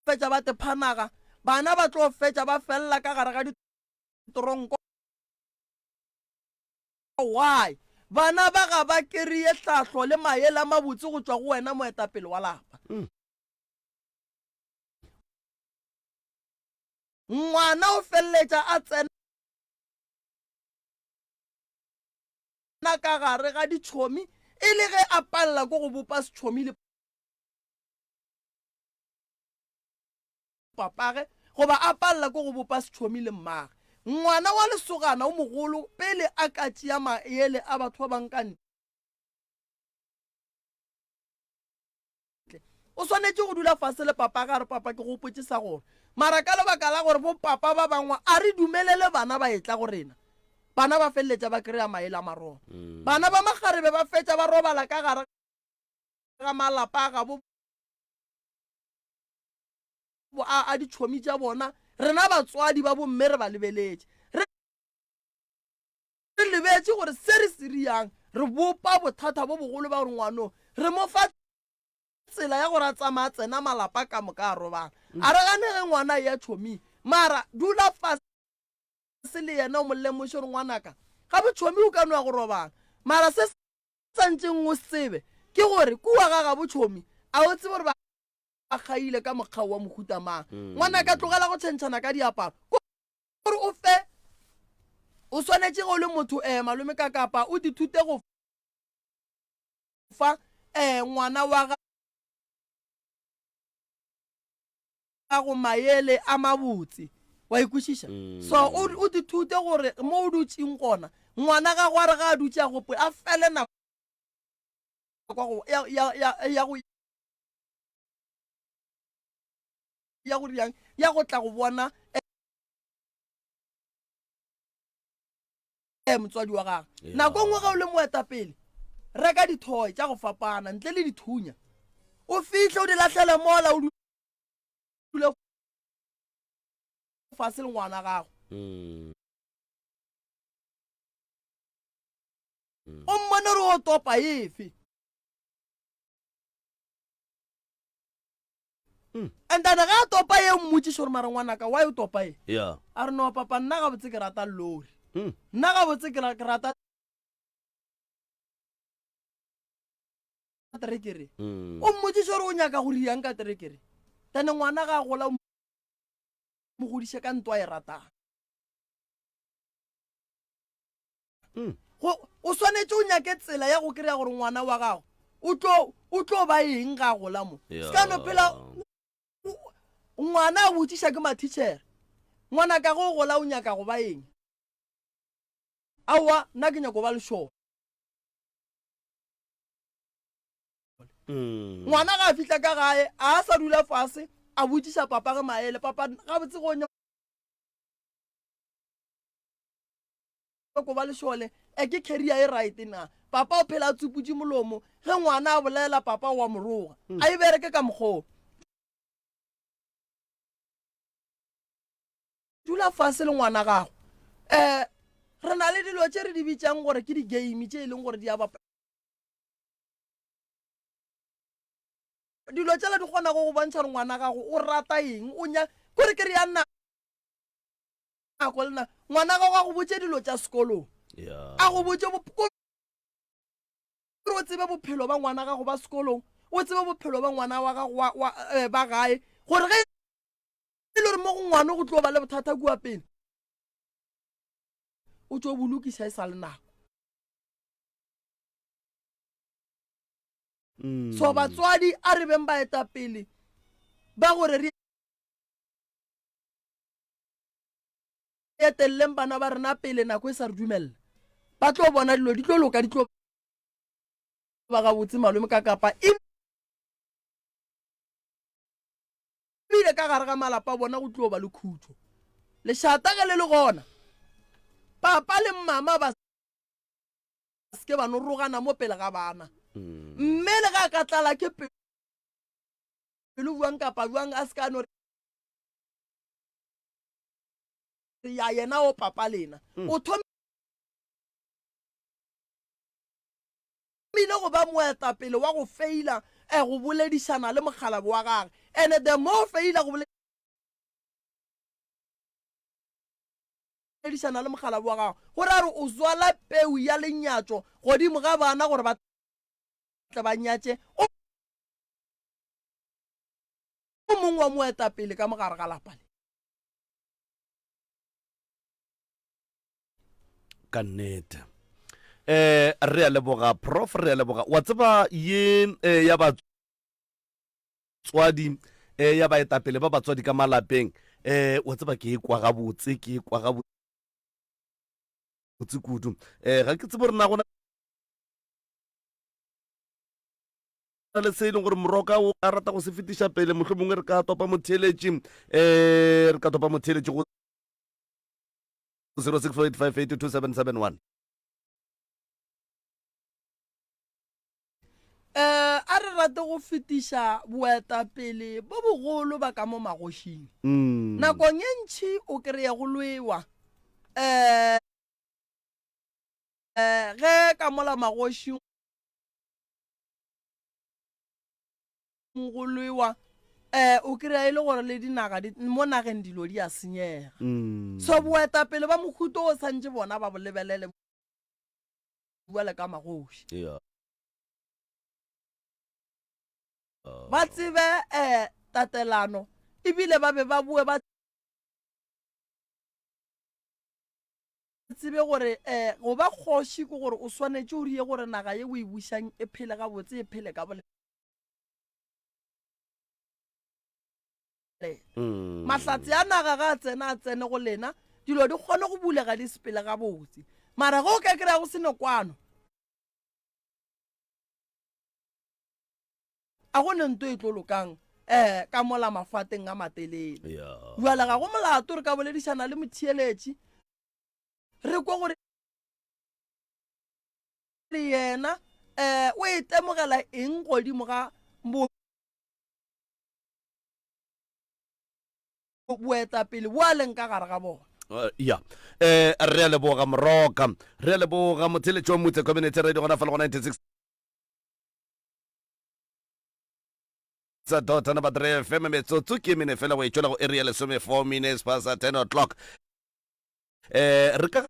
Speaker 2: fetša ba tepha naga, bana ba tlo fetša ba felela ka gare ga ditronko. Why? Bana ba ga ba kry-e tlhahlo le maele a mabotse go tšwa go wena moetapele wa lapa.
Speaker 1: Mm.
Speaker 2: Ngwana o feleletša a tsena ka gare ga ditšhomi e le ge a palela ke go bopa setšhomi le papage goba a palela ke go bopa setšhomi le mmage. Ngwana wa lesogana o mogolo pele a ka tšea maele a batho ba bang ka ntle, o swanetše go dula fase le papa gare, papa ke gopotše sa gore mara ka lebaka la gore bo papa ba bangwe a re dumelele bana ba etla go rena, bana ba feleletša ba kry-a maele a maroba.
Speaker 1: Mm.
Speaker 2: Bana ba makgarebe ba fetša ba robala ka gare ga malapa a gabo a, a ditšhomi tša bona. Rena batswadi ba bomme re ba lebeletše, re lebetše gore se re se riang re bopa bothata bo bogolo ba gore ngwano re mo fa tsela ya gore a tsamaya tsena malapa ka moka a robala.
Speaker 1: Mm.
Speaker 2: A re gane ge ngwana ya tšhomi, mara dula fase le yena o mo lemoše gore ngwanaka ga botšhomi o ka no ya go robala, mara se santšeng o tsebe ke gore kua ga ga botšhomi a o tsebe gore ba kgaile ka mokgwa wa mohuta mang.
Speaker 1: Mm.
Speaker 2: Ngwanaka tlogela go tšhentšhana ka diaparo, gore o fe O swanetše ge o le motho um malome ka kapa o dithute go fa um ngwana wa gago maele a mabotse. Wa ikwešiša? So o o dithute gore mo o dutšeng gona ngwana gago a re ga a dutše a gopola a fele nako ya ya ya ya go ya go riang ya go tla go bona eh, motswadi wa gagwe
Speaker 1: Yeah.
Speaker 2: nako e nngwe ge o le moetapele reka dithoy tša go fapana ntle le dithunya o fihle o di lahlele mola o dule fase le ngwana gago
Speaker 1: Mm.
Speaker 2: o mmone gore o topa efe
Speaker 1: Mm.
Speaker 2: And then ga a topa ye mmotšiše gore mara ngwanaka why o topa ye
Speaker 1: yeah
Speaker 2: a re no papa nna gabotse ke rata lori
Speaker 1: mm.
Speaker 2: nna gabotse ke rata terekere
Speaker 1: Mm.
Speaker 2: o mmotšiše gore o nyaka go riang ka terekere then ngwana ga a gola o mo godiše ka ntwa e ratang
Speaker 1: Mm.
Speaker 2: Go, o swanetše o nyake tsela ya go kry-a gore ngwana wa gago o tlo o tlo ba eng ga gola mo. Se ka no phela ngwana a botšiša ke mathitšhere. Ngwana ka go gola o nyaka go ba eng? Aowa, nna ke nyako ba lešole.
Speaker 1: Mm.
Speaker 2: Ngwana ga a fihla ka gae, a sa dula fase a botšiša papa ge maele, papa gabotse go ko ba lešole e ke career e right na papa o phela a tsuputše molomo ge ngwana a bolela papa wa moroga hmm. a e bereke ka mokgoo dula fase le ngwana gago um re na le dilo tše re di bitsang gore ke di-game tše e leng gore di a bapa dilo tšela di kgonago go bontšha gore ngwana gago o rata eng o nya kore ke re ya nna nako le nako ngwana gago a go botse dilo tša sekolong a go botse gore o tsebe bophelo ba ngwana gago ba sekolong o tsebe bophelo ba ngwana wa gago eh, ba gae gore ge e le gore mo go ngwana go tlo ba le bothata kua pele o tso bolokisa e sa le nako mm. so batswadi a re beng baetapele ba gore re eteleleng bana ba rena pele nako e sa re dumelela ba tlo bona dilo di tlo loka di tlo ba gabotse malome ka kapa ebile ka gare ga malapa a bona go tlo ba le khutšo lešata ge le le gona papa le mama ba seke ba no rogana mo pele ga bana mm. mme le ga a ka tlala ke pelo bjang kapa bjang a se ka no ya yena o papa lena mm. o thomile go ba moetapele wa go feila eh, go boledišana le mokgalabo wa gage and the more feila go boledišana le mokgalabo wa gagwe gore a re o zwala peu ya lenyatšo godimo ga bana gore ba tle ba nyatše o mongwe wa moetapele ka mogare ga lapa le
Speaker 1: Ka nnete. Eh, re a leboga prof, re a leboga. Wa tseba ye eh, ya batswadi eh, ya baetapele ba batswadi ka malapeng eh, wa tseba ke e kwa gabotse, ke e kwa gabotse kudu. Eh, ga ke tsebe gore na gona le se e leng gore moroka o ka rata go se fetiša pele mohlomongwe mongwe re ka topa motheeletši um re ka topa motheeletši go 0648582771
Speaker 2: um a re rate go fetiša boetapele bo bogolo ba ka mo magošing
Speaker 1: mm.
Speaker 2: nakong e ntšhi o kry-e go lwewa um ge ka mola magošing go lwewa um o kry-a e le gore le dinaga mo nageng dilo di a senyega
Speaker 1: mm.
Speaker 2: so boetapele ba mohuto o santse bona ba bo lebelele bjale ka magoši
Speaker 1: yeah.
Speaker 2: ba tsebe um tatelano ebile ba be ba boe ba tsebe gore um go ba kgoši ke gore o swanetše o rie gore naga ye o e bušang e phele gabotse, e phele ka boleta. Mahlatse a naga ga a tsena a tsene go lena, dilo di kgone go bulega di sepele gabotse. Mara ge o ka kry-a go se ne kwano, a go ne nto e tlo lokang um ka mola mafateng a matelele. Bjale ga go molato re ka boledišana le motheeletši re kwe gore yena um o itemogela eng godimo ga boetapele bo a leng ka gare ga bona.
Speaker 1: Ya um re a leboga Moroka, re a leboga motheeletši wa Motse Community Radio gona fa le go 96 dot number 3 FM. Metsotso ke mene fela go e tšwela go area ya lesome, 4 minutes past 10 o'clock. Re ka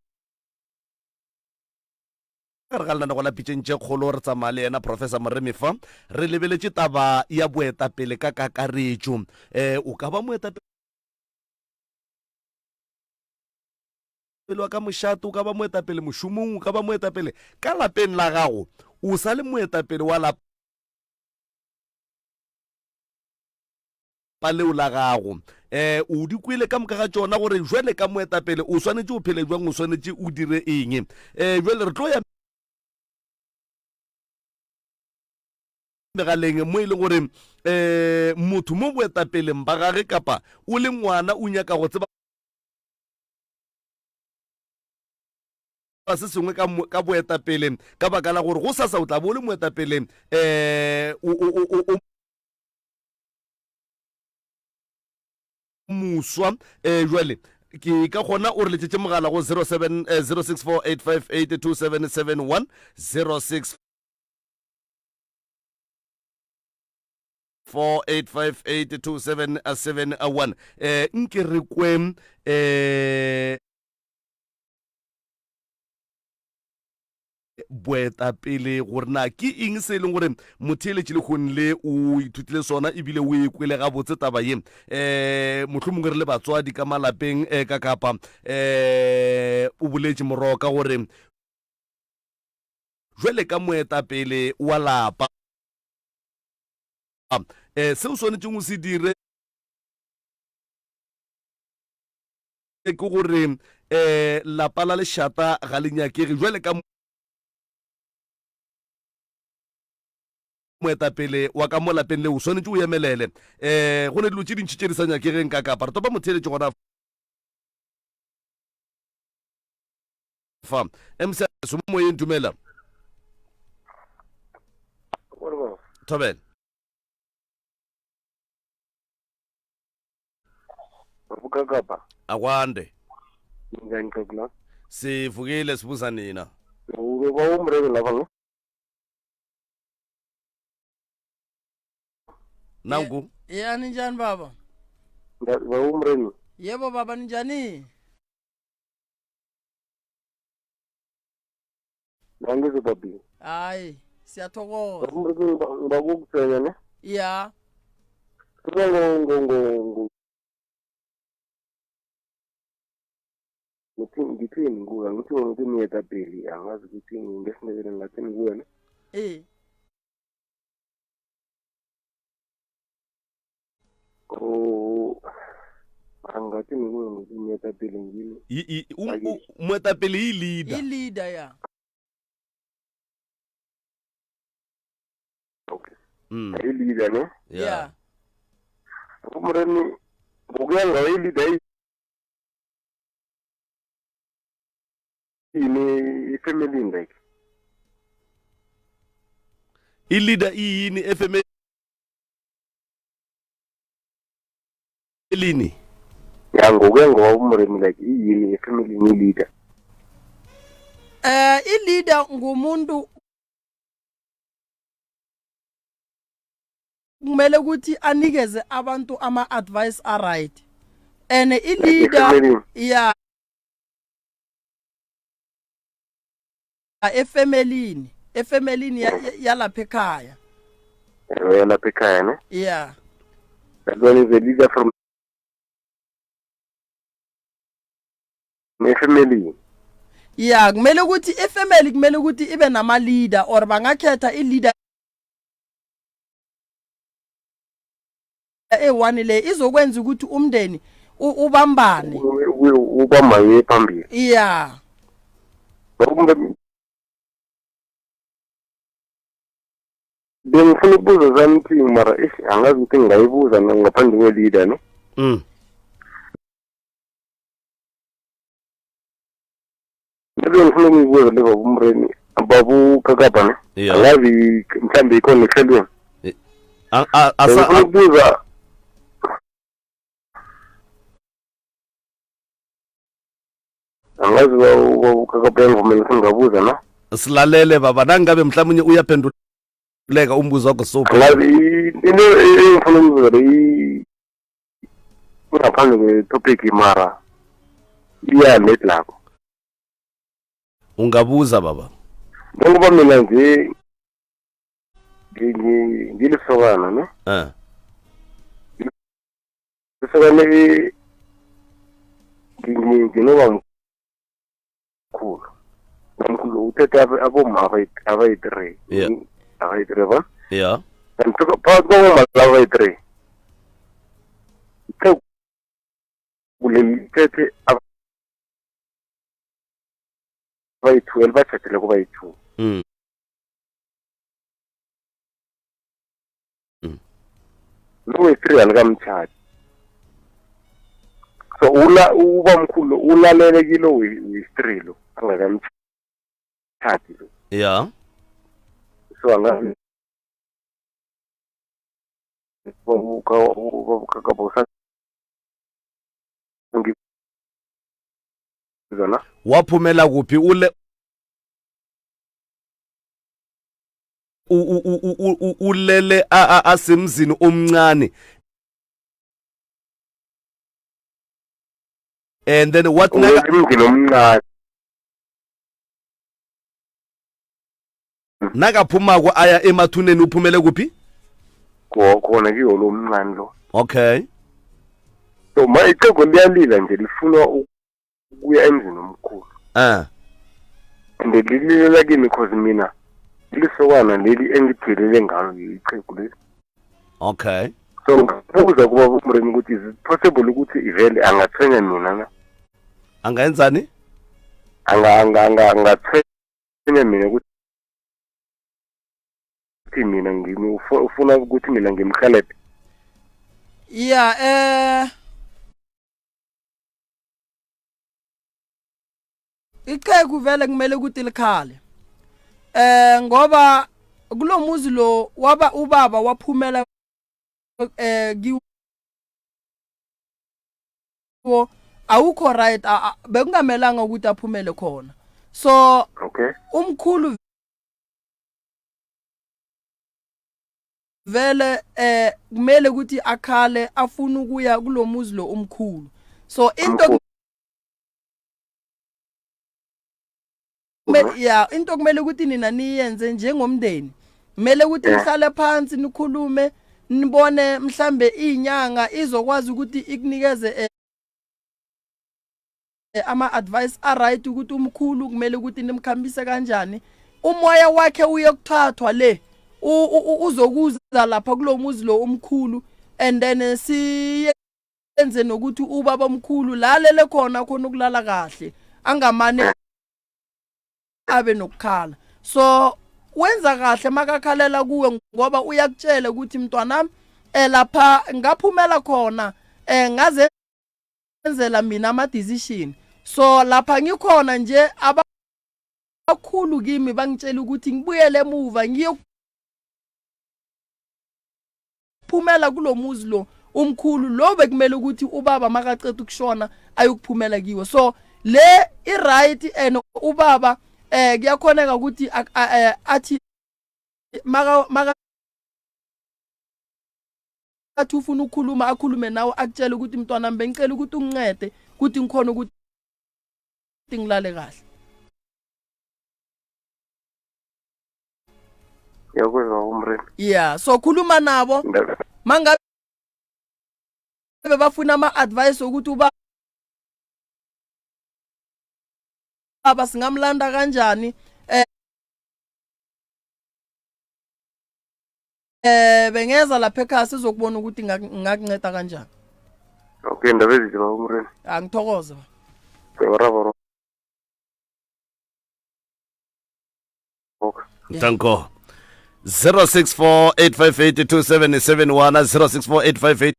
Speaker 1: gare ga lenanego la Pitšeng tše Kgolo, re tsamaya le yena Professor Moremi fa re lebeletše taba ya boetapele ka kakaretšo. O ka ba moetapele wa ka mošate, o ka ba moetapele mošomong, o ka ba moetapele ka lapeng la gago, o sa le moetapele wa lapa leo la gago. O di kwele ka moka ga tšona gore jwale ka moetapele o swanetše o phele jwang, o swanetše o dire eng. Jwale re tlo ya megaleng mo e leng gore motho mo boetapeleng ba gage kapa o le ngwana o nyaka go tseba se sengwe ka boetapele, ka baka la gore go sasa o tla bo o le moetapele o moswa. Jwale ke ka gona o re letšetše mogala go 07 0648582771, 06 48582771. Nke re kwe boetapele gore na ke eng se e leng gore motheeletši lehono le o ithutile sona ebile o e kwele gabotse taba ye. Mohlomongwe re le batswadi ka malapeng ka kapa o boletše Moroka gore jwale ka moetapele wa lapa se o swanetšeng o se dire ke gore lapa la lešata ga le nyakege. Jwale ka moetapele wa ka mo lapeng leo o swanetše o emelele. Go ne dilo tše dintši tše di sa nyakegeng ka kapa. Re topa motheeletši gona fa. MC mo moyeng, dumela. Thobela.
Speaker 4: Bukakapa.
Speaker 1: Akwande.
Speaker 4: Njani Qhekula?
Speaker 1: Sivukile, sibuza nina.
Speaker 4: Ube ba umrebe lapha no?
Speaker 1: Nangu.
Speaker 2: Ya ninjani baba?
Speaker 4: Ba umrebe.
Speaker 2: Yebo baba, ninjani?
Speaker 4: Nangizo babi.
Speaker 2: Hayi, siyathokoza.
Speaker 4: Umrebe ngakukutshela ne?
Speaker 2: Ya.
Speaker 4: Kuba ngo ngo ngo ngo ngithi ngithini kuwe, ngithi ngithi moetapele, angazi ukuthi ngesiNdebele ngingathini kuwena. Oh, angathini kuwe ngithi moetapele ngini.
Speaker 1: Moetapele i leader.
Speaker 2: I leader ya.
Speaker 4: Okay. I leader ne?
Speaker 2: Yeah.
Speaker 4: Umreni ngokuya ngawe i leader yini ifamily like?
Speaker 1: I leader iyini efamily?
Speaker 4: Ya, ngokuya ngoba umremi like iyini efamily i leader?
Speaker 2: I leader ngumuntu kumele ukuthi anikeze abantu ama advice a right, and i leader ya efemelini, efemelini yalapha ekhaya.
Speaker 4: Yalapha ekhaya ne?
Speaker 2: Yeah.
Speaker 4: That one is a leader from efemelini.
Speaker 2: Ya, kumele ukuthi ifamily kumele ukuthi ibe nama leader or bangakhetha i leader eyi-one le izokwenza ukuthi umndeni ubambane.
Speaker 4: Ubambaye phambili.
Speaker 2: Ya.
Speaker 4: Bengifuna ukubuza something mara ish angazi ukuthi ngingayibuza ngaphandle kwe-leader ne. Bengifuna ukuyibuza le baba uMremi, baba uKakaba ne.
Speaker 1: Yeah.
Speaker 4: Angazi mhlambe ikhona ehlelweni. Bengifuna ukubuza angazi baba uKakaba uyangivumela ukuthi ngingabuza na?
Speaker 1: Silalele baba, nangabe mhlawumbe uyaphenduleka umbuzo wakho so.
Speaker 4: Angazi into engifuna ukuyibuza le ngaphandle kwe-topic mara iya net lapho.
Speaker 1: Ungabuza baba.
Speaker 4: Njengoba mina nje ngilisokana ne? Lisokana nginoba mkhulu. Mkhulu uthethe abomma abayi-three.
Speaker 1: Yeah.
Speaker 4: Abayi-three ba?
Speaker 1: Yeah.
Speaker 4: And phakathi kwabomma laba abayi-three, iqhegu leli lithethe abayi-two, elibatjhadileko bayi-two. Lo we-three alikamtjhadi. So ubamkhulu ulalele kilo we-three lo, angakamtjhadi lo.
Speaker 1: Yeah.
Speaker 4: So angazi
Speaker 1: Waphumela kuphi ule ulele asemzini omncane, and then what?
Speaker 4: Emzini omncane.
Speaker 1: Nakaphumako aya emathuneni uphumele kuphi?
Speaker 4: Khona kiwo lo omncane lo.
Speaker 1: Okay.
Speaker 4: So ma iqhegu liyalila nje lifuna ukuya emzini omkhulu. And lililela kimi cause mina lisokana leli engiphelele ngalo iqhegu leli.
Speaker 1: Okay.
Speaker 4: So ngibuza kuba uMremi ukuthi is it possible ukuthi ivele angathwenya mina na?
Speaker 1: Angayenzani?
Speaker 4: Angathwenya mina ukuthi mina ngimi ufuna ukuthi mina ngimhelebhe.
Speaker 2: Yeah, iqhegu vele kumele ukuthi likhale. Ngoba kulomuzi lo waba ubaba waphumela kiwo awukho right, bekungamelanga ukuthi aphumele khona. So
Speaker 4: okay.
Speaker 2: Umkhulu vele kumele ukuthi akhale afuna ukuya kulomuzi lo omkhulu. So into ya into kumele ukuthi nina niyenze njengomndeni, kumele ukuthi nihlale phansi nikhulume, nibone mhlambe inyanga izokwazi ukuthi ikunikeze ama advice a right ukuthi umkhulu kumele ukuthi nimkhambise kanjani, umoya wakhe uyokuthathwa le uzokuza lapha kulomuzi lo omkhulu, and then siyenze nokuthi ubaba omkhulu lalele khona khona ukulala kahle, angamane abe nokukhala. So wenza kahle makakhalela kuwe ngoba uyakutshela ukuthi mntwanami lapha ngaphumela khona ngaze enzela mina ama decision. So lapha ngikhona nje abakhulu kimi bangitshela ukuthi ngibuyele emuva ngiyokuphumela kulomuzi lo umkhulu lo bekumele ukuthi ubaba makaceda ukushona ayokuphumela kiwo. So le i right and ubaba kuyakhoneka ukuthi athi maka athi ufuna ukukhuluma akhulume nawe, akutshele ukuthi mntwana wami bengicela ukuthi ungincede ukuthi ngikhona ukuthi ngilale kahle.
Speaker 4: Ngiyakuzwa umremi.
Speaker 2: Yeah, so khuluma nabo mangabe bafuna ama advice ukuthi uba Ubaba singamlanda kanjani? Eh eh bengeza lapha ekhaya sizokubona ukuthi ngakunceda kanjani.
Speaker 4: Okay, ndaba ezithi baba Moremi.
Speaker 2: Angithokoze
Speaker 4: ba. Bravo.
Speaker 1: Danko. 064 858 2771 064 858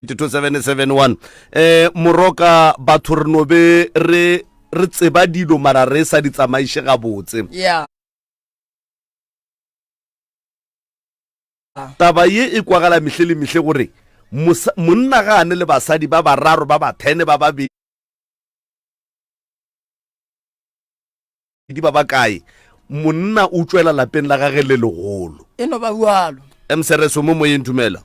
Speaker 1: 2771 eh moroka batho re no be re re tseba dilo mara re sa di tsamaiše gabotse.
Speaker 2: Yeah.
Speaker 1: Taba ye e kwagala mehle le mehle gore monna ga ane le basadi ba bararo ba bathene ba babedi ba ba kae monna o tšwela lapeng la gage le legolo.
Speaker 2: E no ba bjalo.
Speaker 1: Msereso mo moyeng dumela.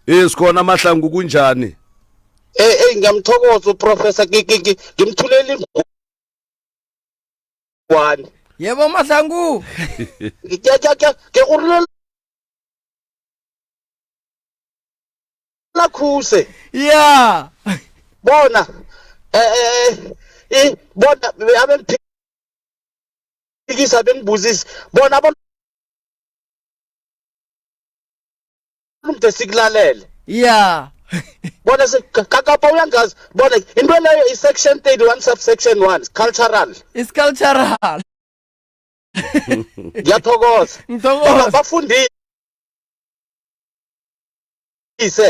Speaker 1: Ee sikhona Mahlangu kunjani?
Speaker 5: Eh eh ngiyamthokoza uprofessor ngimthulela ingwane.
Speaker 2: Yebo Mahlangu.
Speaker 5: Ke ke ke ke go rolela khuse.
Speaker 2: Yeah.
Speaker 5: Bona eh eh eh bona abengiphikisa bengibuzisa bona bona umuntu sikulalele.
Speaker 2: Yeah.
Speaker 5: Bona kakapa uyangazi bona into leyo i section 31 subsection 1 cultural.
Speaker 2: It's cultural.
Speaker 5: Ngiyathokoza.
Speaker 2: Ngithokoza.
Speaker 5: Bafundise.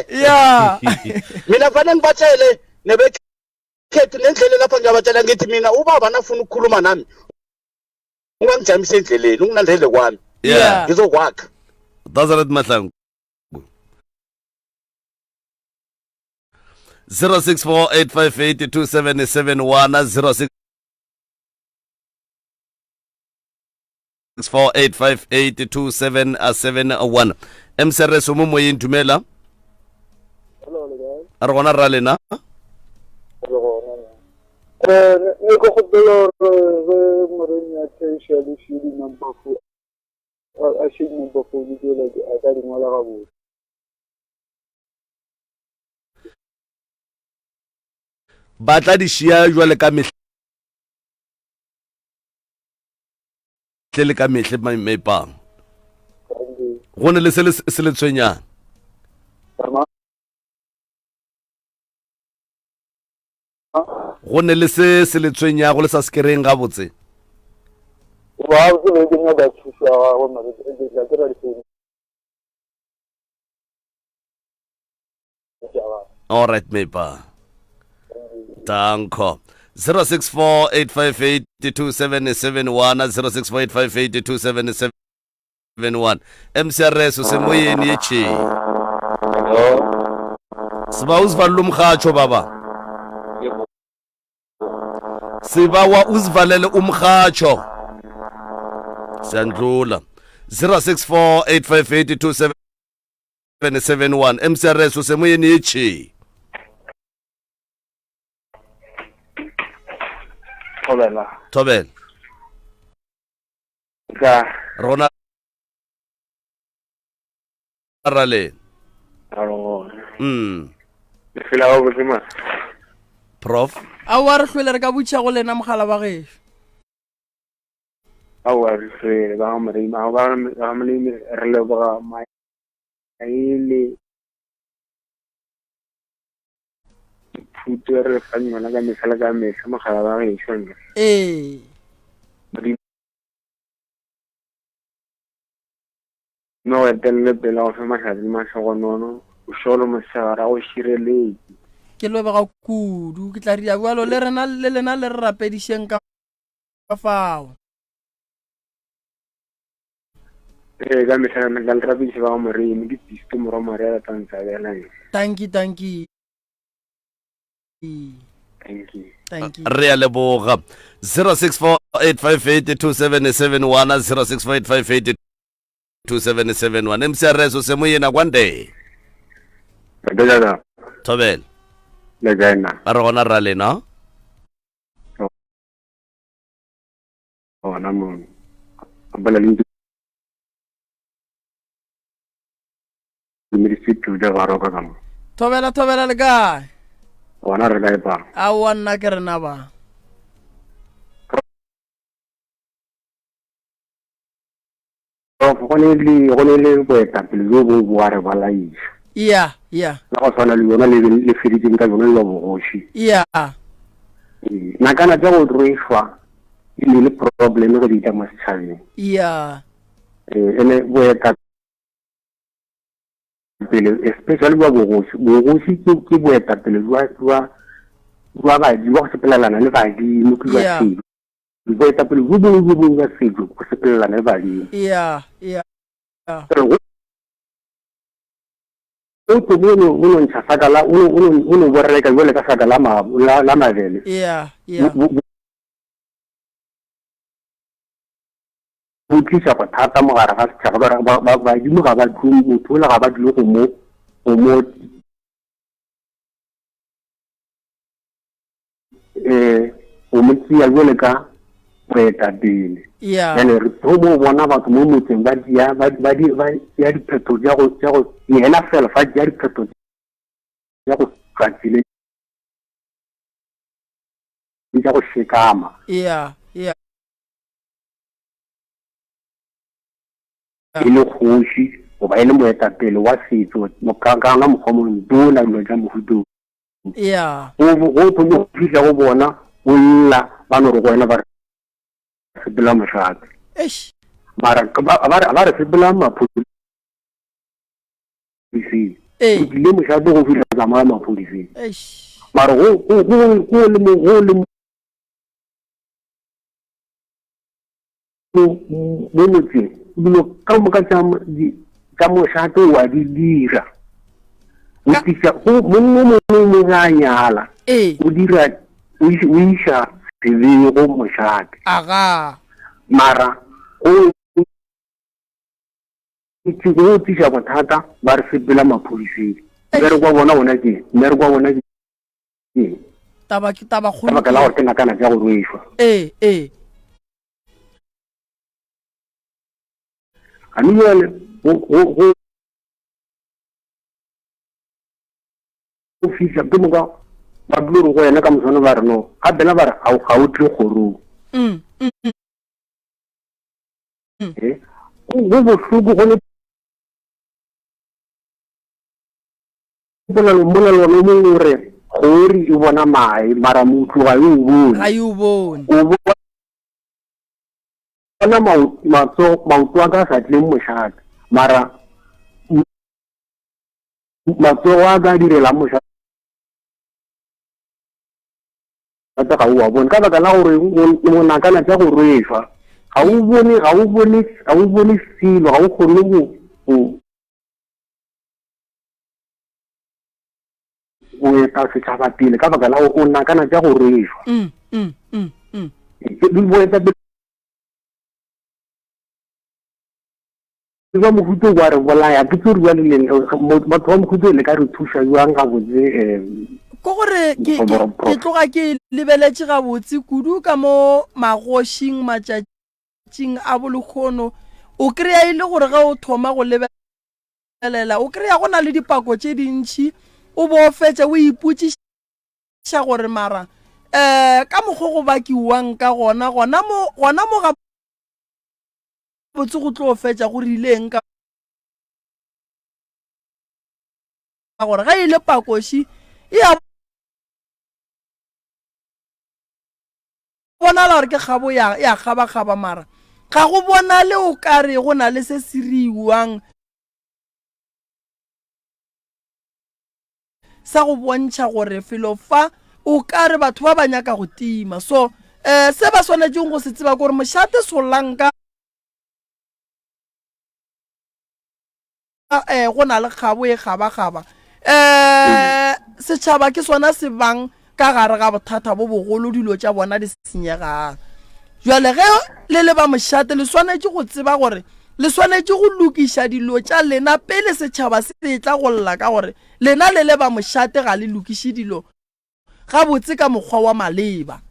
Speaker 2: Yeah.
Speaker 5: Mina fanele ngibatshele nebekhethu nendlela lapha ngiyabatshela ngithi mina ubaba nafuna ukukhuluma nami ungangijamisa endleleni ungilandele kwami.
Speaker 1: Yeah.
Speaker 5: Ngizokwakha.
Speaker 1: That's right Mahlangu. 0648582771 0648582771 MCRS mo moyeng dumela. A re gona ra lena.
Speaker 6: Eh ne ke gopela gore ge moremi a theša le šie di-number phone a šie di-number phone tsela a ka di ngwala gabotse.
Speaker 1: Ba tla di šia jwale ka mehle le ka mehle maipang. Go ne le se se le tshwenyang. Go ne le se se le tshwenyago le sa se kereng gabotse.
Speaker 6: Ba se be ke nyaka thuso ya gagwe mare ke tla kry-a difounu tša gagwe.
Speaker 1: All right Meipa. Danko. 0648582771 0648582771 MCRS usemoyeni yechi. Siba uzivalele umrhatsho baba. Sibawa uzivalele umrhatsho. Siyandlula. 0648582771 MCRS usemoyeni yechi.
Speaker 6: Thobela.
Speaker 1: Thobela.
Speaker 6: Ka.
Speaker 1: Rona rale. Mm.
Speaker 4: Le phela gabotse ma.
Speaker 1: Prof.
Speaker 2: Aowa re hlwele re ka botšiša go lena mogala wa gešo.
Speaker 6: Aowa re hlwele ba ga Moremi, ba ga Moremi re leboga maele thuto re fang yona ka mehla le ka mehla mogala wa gešo nna.
Speaker 2: Ee.
Speaker 6: Modimo go etelele pele go fe mahlatse le mahlogonono bošego le mosegare a go šireletše.
Speaker 2: Ke leboga kudu ke tla ria bjalo le rena le lena le re rapedišeng ka fao.
Speaker 6: Ee, ka mehla le tla le rapediša ba ga Moremi ke Pisto morwa Maria la tla ntsabela.
Speaker 2: Tanki tanki.
Speaker 6: Thank you.
Speaker 2: Thank you.
Speaker 1: Re a leboga. 0648582771 0648582771 MCRS o semoyena kwande.
Speaker 6: Thobela.
Speaker 1: Thobela.
Speaker 6: Le kae na?
Speaker 1: A re gona ra lena.
Speaker 6: Gona mo. Bala le.
Speaker 4: Dumedise Tuda ba roka ka mo.
Speaker 2: Thobela thobela le kae?
Speaker 4: Gona re kae pa?
Speaker 2: Aowa nna ke rena ba.
Speaker 4: Prof, go ne le go ne le boetapele jo bo bo a re bolaisa.
Speaker 2: Yeah, yeah.
Speaker 4: La go tshwana le yona le le feditseng ka yona le bogoši.
Speaker 2: Yeah.
Speaker 4: Ee, nakana tša go rwešwa e ne le problem ge di tla mo setšhabeng.
Speaker 2: Yeah.
Speaker 4: Ee, ene boetapele especially bja bogoši, bogoši ke ke boetapele jwa jwa jwa badimo go sepelelana le badimo ke jwa
Speaker 2: Yeah.
Speaker 4: setšo. Boetapele jo bongwe jo bongwe jwa setšo go sepelelana le badimo.
Speaker 2: Yeah, yeah.
Speaker 4: Gore go o tlo o no o no ntsha saka la o no o no o no boreleka jwale ka saka la ma la, la mabele.
Speaker 2: Yeah, yeah.
Speaker 4: Bo- bo- bo tliša bothata mo gare ga setšhaba ka gore ba- ba- badimo ga ba tlo motho ola ga ba tlile go mo go mo um go mo tšea jwale ka moetapele
Speaker 2: Yeah.
Speaker 4: jale re thomo bona batho mo motseng ba tšea ba ba di ba tšea diphetho tša go tša go yena fela fa tšea diphetho tša go tšwa tseleng tša go šekama
Speaker 2: Yeah, yeah.
Speaker 4: E le kgoši goba e le moetapele wa setšo ka ka ona mokgwa mo ntona dilo tša mohuta o.
Speaker 2: Yeah.
Speaker 4: Go go thoma go fihla go bona o lla ba no re go wena ba re sepela mošate.
Speaker 2: Eish.
Speaker 4: Mara ba ba re ba re sepela maphodiseng.
Speaker 2: Ee.
Speaker 4: O tlile mošate go fihla tsamaya maphodiseng.
Speaker 2: Eish.
Speaker 4: Mara go go go go le mo go le mo mo motseng dilo ka moka tša tša mošate wa di dira o tliša go mongwe mongwe mongwe ga a nyala
Speaker 2: ee
Speaker 4: o dira o iša sebego mošate
Speaker 2: aga
Speaker 4: mara go go tliša bothata ba re sepela maphodiseng mmereko wa bona ona ke mmereko wa bona ke
Speaker 2: taba ke taba
Speaker 4: kgolo ka baka la gore ke nakana tša go rwešwa
Speaker 2: ee ee
Speaker 4: gane jale go go go fihla ke moka ba dilo re go yena ka moswane ba re no gape na ba re ga o tle kgorong
Speaker 2: mm, mm,
Speaker 4: mm. Eh, go bohloko go le polelo molelwana o mongwe o re kgori e bona mae mara motho ga e o bone
Speaker 2: ga e o bone
Speaker 4: o bona maoto a ka a sa tleng mošate mara matsogo a ka a direlang mošate ga o a bone ka baka la gore o nakana tša go rwešwa ga o bone ga o bone ga o bone selo ga o kgone go go eta setšhaba pele ka baka la gore o nakana tša go rwešwa
Speaker 2: mm, mm, mm, mm.
Speaker 4: boetapele ba mohuto wa re bolaya ke tse rua le batho ba mohuto le ka re thuša jwang gabotse um
Speaker 2: ko gore ke tloga ke lebeletše gabotse kudu ka mo magošing matšatšing a bolekgono o kry-a e le gore ge o thoma go lebelela o kry-a go na le dipako tše dintšhi o bo o fetša o ipotšiša gore mara um ka mokgwa go bakiwang ka gona gona mo gona mo ga botse go tlo fetša go rileng ka gore ge e le pakoši e a bonala gore ke kgabo ya ya kgabakgaba mara ga go bonale o ka re go na le se se riwang sa go bontšha gore felo fa o ka re batho ba ba nyaka go tima so um se ba swanetšeng go se tseba gore mošate solanka um go na le kgabo e gabagaba um setšhaba ke sona se bang ka gare ga bothata bo bogolo dilo tša bona di senyegang jale ge le le ba mošate le swanetše go tseba gore le swanetše go lokiša dilo tša lena pele setšhaba se etla go lla ka gore lena le le ba mošate ga le lokiše dilo gabotse ka mokgwa wa maleba.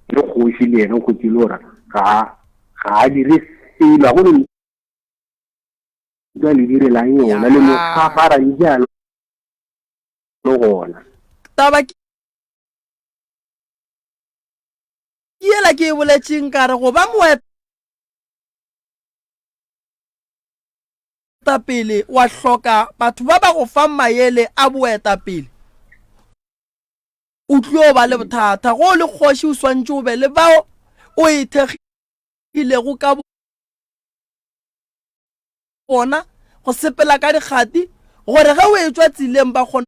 Speaker 4: Le kgoši le yena o hwetše le gore ga ga a dire selo, ga go. Ba le direlang yona le mo gagarang jalo gona.
Speaker 2: Taba ke yela ke e boletšeng ka re go ba moetapele wa hloka batho ba ba go fang maele a boetapele o tlo ba le bothata. Go le kgoši o swantše o be le bao o ithekgilego ka bona go sepela ka dikgati gore ge o etšwa tseleng ba kgone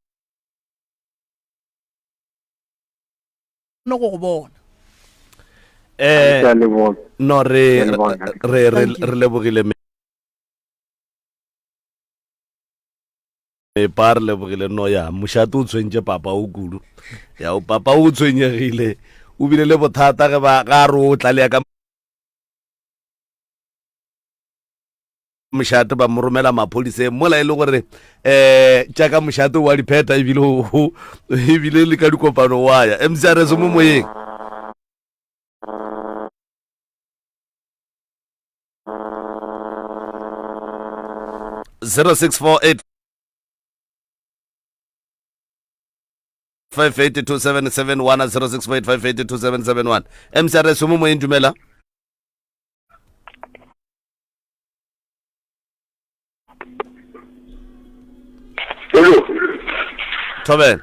Speaker 2: go go bona.
Speaker 1: Eh, no re re re re lebogile mepa re lebogile no ya mošate o tshwentše papa o kudu ya o papa o tshwenyegile o bile le bothata ge ba ga re o tlalea ka mošate ba mo romela maphodiseng mola e le gore um tša ka mošate wa dipheta ebile ebile le ka dikopano wa ya mcrs mo moyeng 0648 582771 0648582771 mcrs mo moyeng dumela
Speaker 4: Hello.
Speaker 1: Thobela.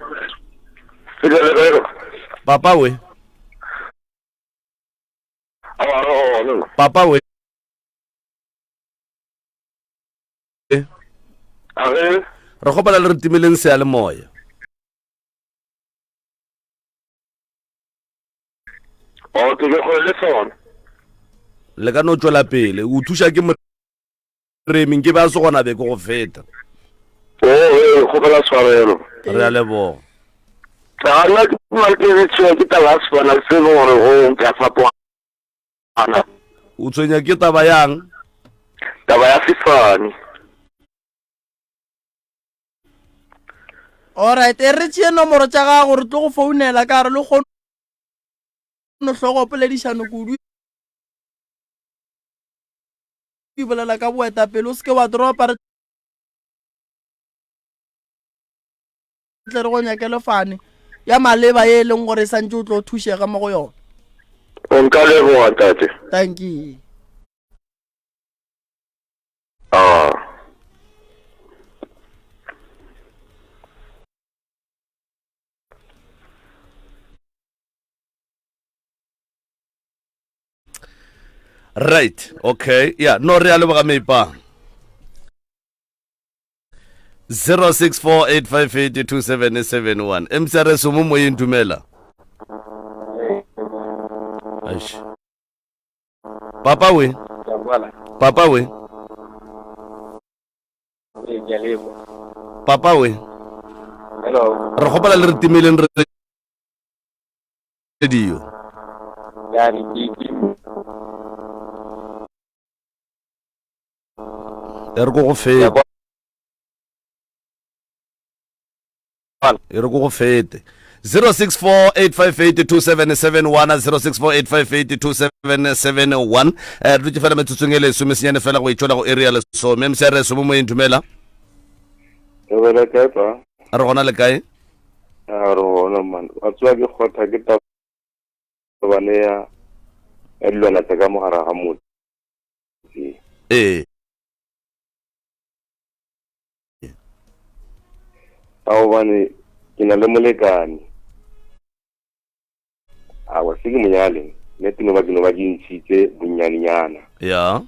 Speaker 1: Papa we. Papa we. Re kgopela le re timeleng seyalemoya.
Speaker 4: O ke be go le sona.
Speaker 1: Le ka no tšwela pele. O thuša ke moremi nke ba se gona be ke go feta.
Speaker 4: O e kgopela tshwarelo.
Speaker 1: Re a leboga.
Speaker 4: Ga nna ke mal ke re tshwenya ke taba ya sefana se le gore go ka fapogana.
Speaker 1: O tshwenya ke taba yang?
Speaker 4: Taba ya sefane.
Speaker 2: Alright, e re tšee nomoro tša gago re tlo go founela ka re le kgono hlogo poledišano kudu e bolela ka boetapele o seke wa dropa re tle re go nyakele fane ya maleba ye e leng gore e santse o tlo thušega mo go yona.
Speaker 4: O nka leboga tate.
Speaker 2: Thank you.
Speaker 4: Ah.
Speaker 1: Right, okay. Yeah, no re a leboga meipa. 0648582771 MCRS mo moyeng dumela. Aish. Papa we. Papa we. Papa we.
Speaker 4: Hello.
Speaker 1: Re kgopela le re timeleng radio. E re ko go fete. E re ko go fete. 0648582771 0648582771 eh re dutše fela metsotsong e lesome senyane fela go itšwela go area lesome mcrs mo moyeng dumela
Speaker 6: Re kae pa?
Speaker 1: Re gona le kae?
Speaker 6: A re gona man. Wa tseba ke kgotha ke tabane ya ya dilwana tsa ka mogara ga motse.
Speaker 1: Ee.
Speaker 6: Ka gobane ke na le molekane. A wa se ke monyale. Nne ke no ba ke no ba ke ntšhitse bonyanenyana.
Speaker 1: Ya.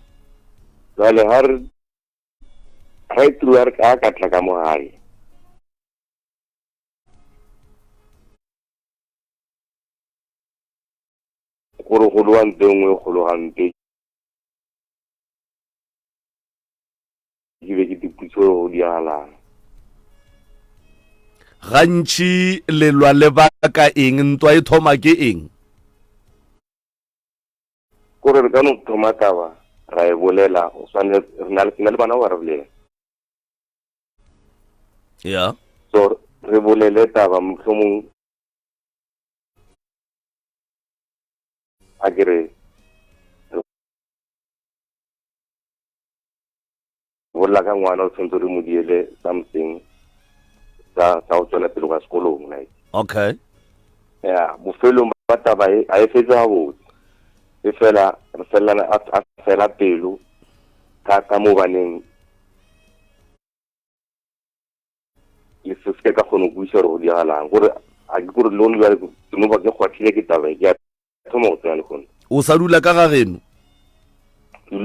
Speaker 6: Jwale ha re right through a re ka ka tla ka mo gae. Gore go lowa ntho e nngwe e kgolo gampe. Ke be ke tiputse gore go diragalang.
Speaker 1: Gantši lelwa le baka eng? Ntwa e thoma ke eng?
Speaker 6: Kore re ka no thoma taba ra e bolela o swane re na le bana ba re bolela.
Speaker 1: Ya.
Speaker 6: So re bolele taba mohlomong a ke re
Speaker 4: bolela ka ngwana o tshwanetse re mo diele something sa sa go tswela pele kwa sekolong like.
Speaker 1: Okay.
Speaker 4: Ya, bofelong ba taba e a e fetse gabotse. E fela re felelana a a fela pelo ka ka mo baneng le se se ka kgone go buisa gore go diragalang gore a ke gore le one jale ke no ba ke kgwathile ke taba e ke a thoma go tsena le gone.
Speaker 1: O sa dula ka ga geno?
Speaker 4: Ke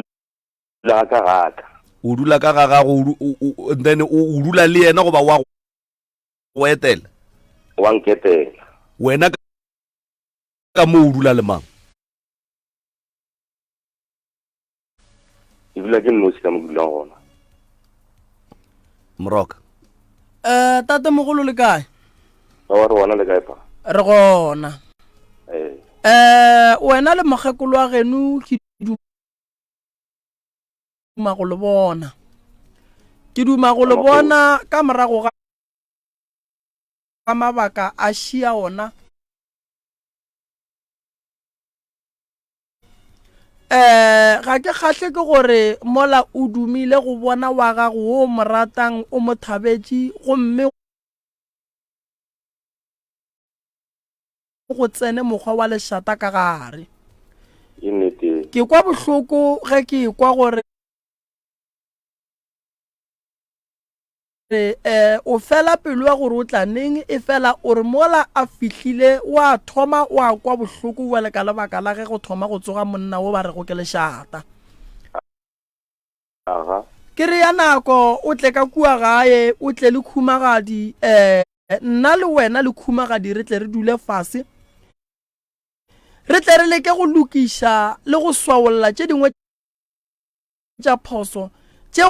Speaker 4: dula ka ga ka.
Speaker 1: O dula ka ga gago, then o dula le yena goba wa go etela?
Speaker 4: Wa nketela.
Speaker 1: Wena ka mo o dula le mang?
Speaker 4: Ke dula ke nnoši ka mo ke dulang gona.
Speaker 1: Moroka.
Speaker 2: Eh, tate mogolo le kae?
Speaker 4: Aowa, re gona le kae pa?
Speaker 2: Re gona.
Speaker 4: Eh.
Speaker 2: Eh, wena le mokgekolo wa geno ke duma go le bona. Ke duma go le bona ka morago ga mabaka a šia ona. Um ga ke kgahle ke gore mola o dumile go bona wa gago wo o mo ratang o mo thabetše gomme go tsene mokgwa wa lešata ka gare.
Speaker 4: Ke nnete.
Speaker 2: Ke kwa bohloko ge ke ekwa gore Re, eh, o fela pelo ya gore o tla neng, efela o re mola a fihlile wa thoma wa kwa bohloko bjale ka lebaka la ge go thoma go tsoga monna wo ba rego ke lešata.
Speaker 4: Aga.
Speaker 2: Ke re ya nako o tle ka kua gae, o tle le khumagadi, eh, nna le wena le khumagadi re tle re dule fase, re tle re leke go lokiša le go swaolla tše dingwe tša phoso tšeo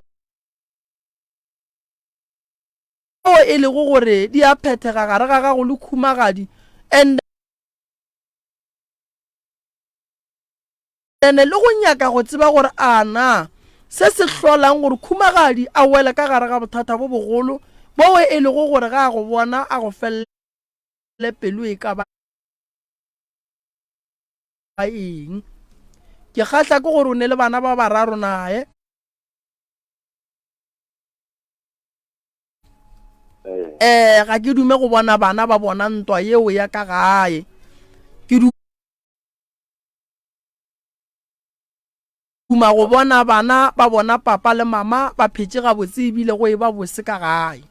Speaker 2: e lego gore di a phethega gare ga gago le khumagadi and then le go nyaka go tseba gore a na se se hlolang gore khumagadi a wele ka gare ga bothata bo bogolo boo e lego gore ga a go bona a go felele pelo e ka ba eng. Ke kgahla ke gore o ne le bana ba bararo naye. Eh, ga ke dume go bona bana ba bona ntwa yeo ya ka gae. Ke duma go bona bana ba bona papa le mama ba phetše gabotse ebile go e ba bose ka gae.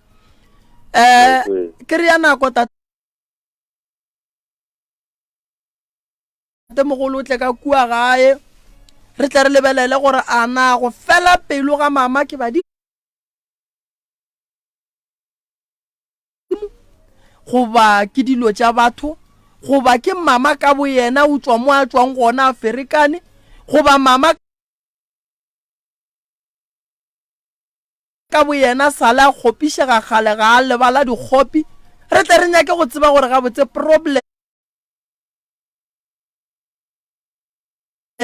Speaker 2: Eh, ke re ya nako tatemogolo o tle ka kua gae re tle re lebelele gore a na go fela pelo ga mama ke badimo goba ke dilo tša batho goba ke mama ka boyena o tšwa mo a tšwang gona a ferekane goba mama ka boyena sale a kgopišega kgale ga a lebala dikgopi re tle re nyake go tseba gore gabotse problem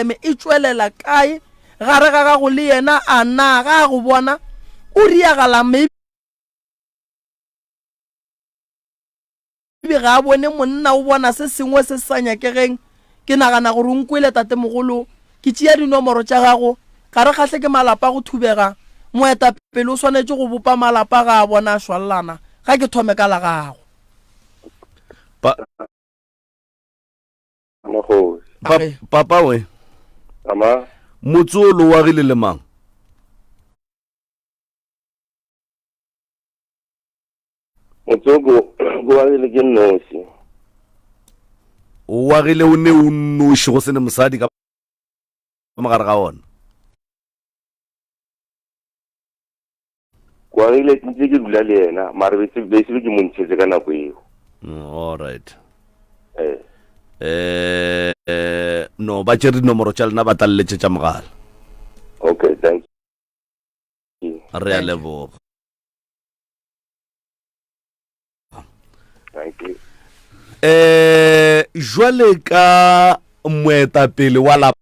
Speaker 2: e tšwelela kae gare ga gago le yena a na ga a go bona o riagala maybe ga a bone monna o bona se sengwe se se sa nyakegeng ke nagana gore o nkwele tatemogolo ke tšea dinomoro tša gago ga re kgahle ke malapa go thubega moetapele o swanetše go bopa malapa ga a bona a šwallana ga ke thome ka la gago
Speaker 1: Pa
Speaker 4: Mokgosi.
Speaker 1: Pa papa we.
Speaker 4: Ama.
Speaker 1: Motse o lo agile le mang?
Speaker 4: Motse o ko ko agile ke nnoši.
Speaker 1: O agile o ne o nnoši go se ne mosadi ka mogare ga ona.
Speaker 4: Ko agile ntse ke dula le yena mare be se be ke mo ntshetse ka nako eo.
Speaker 1: Mm, all right.
Speaker 4: Eh.
Speaker 1: Eh, eh no ba tšere dinomoro tša lena ba tla le letšetša mogala.
Speaker 4: Okay, thank you.
Speaker 1: Re a leboga.
Speaker 4: Thank you.
Speaker 1: Eh, jwale ka moetapele wa lapa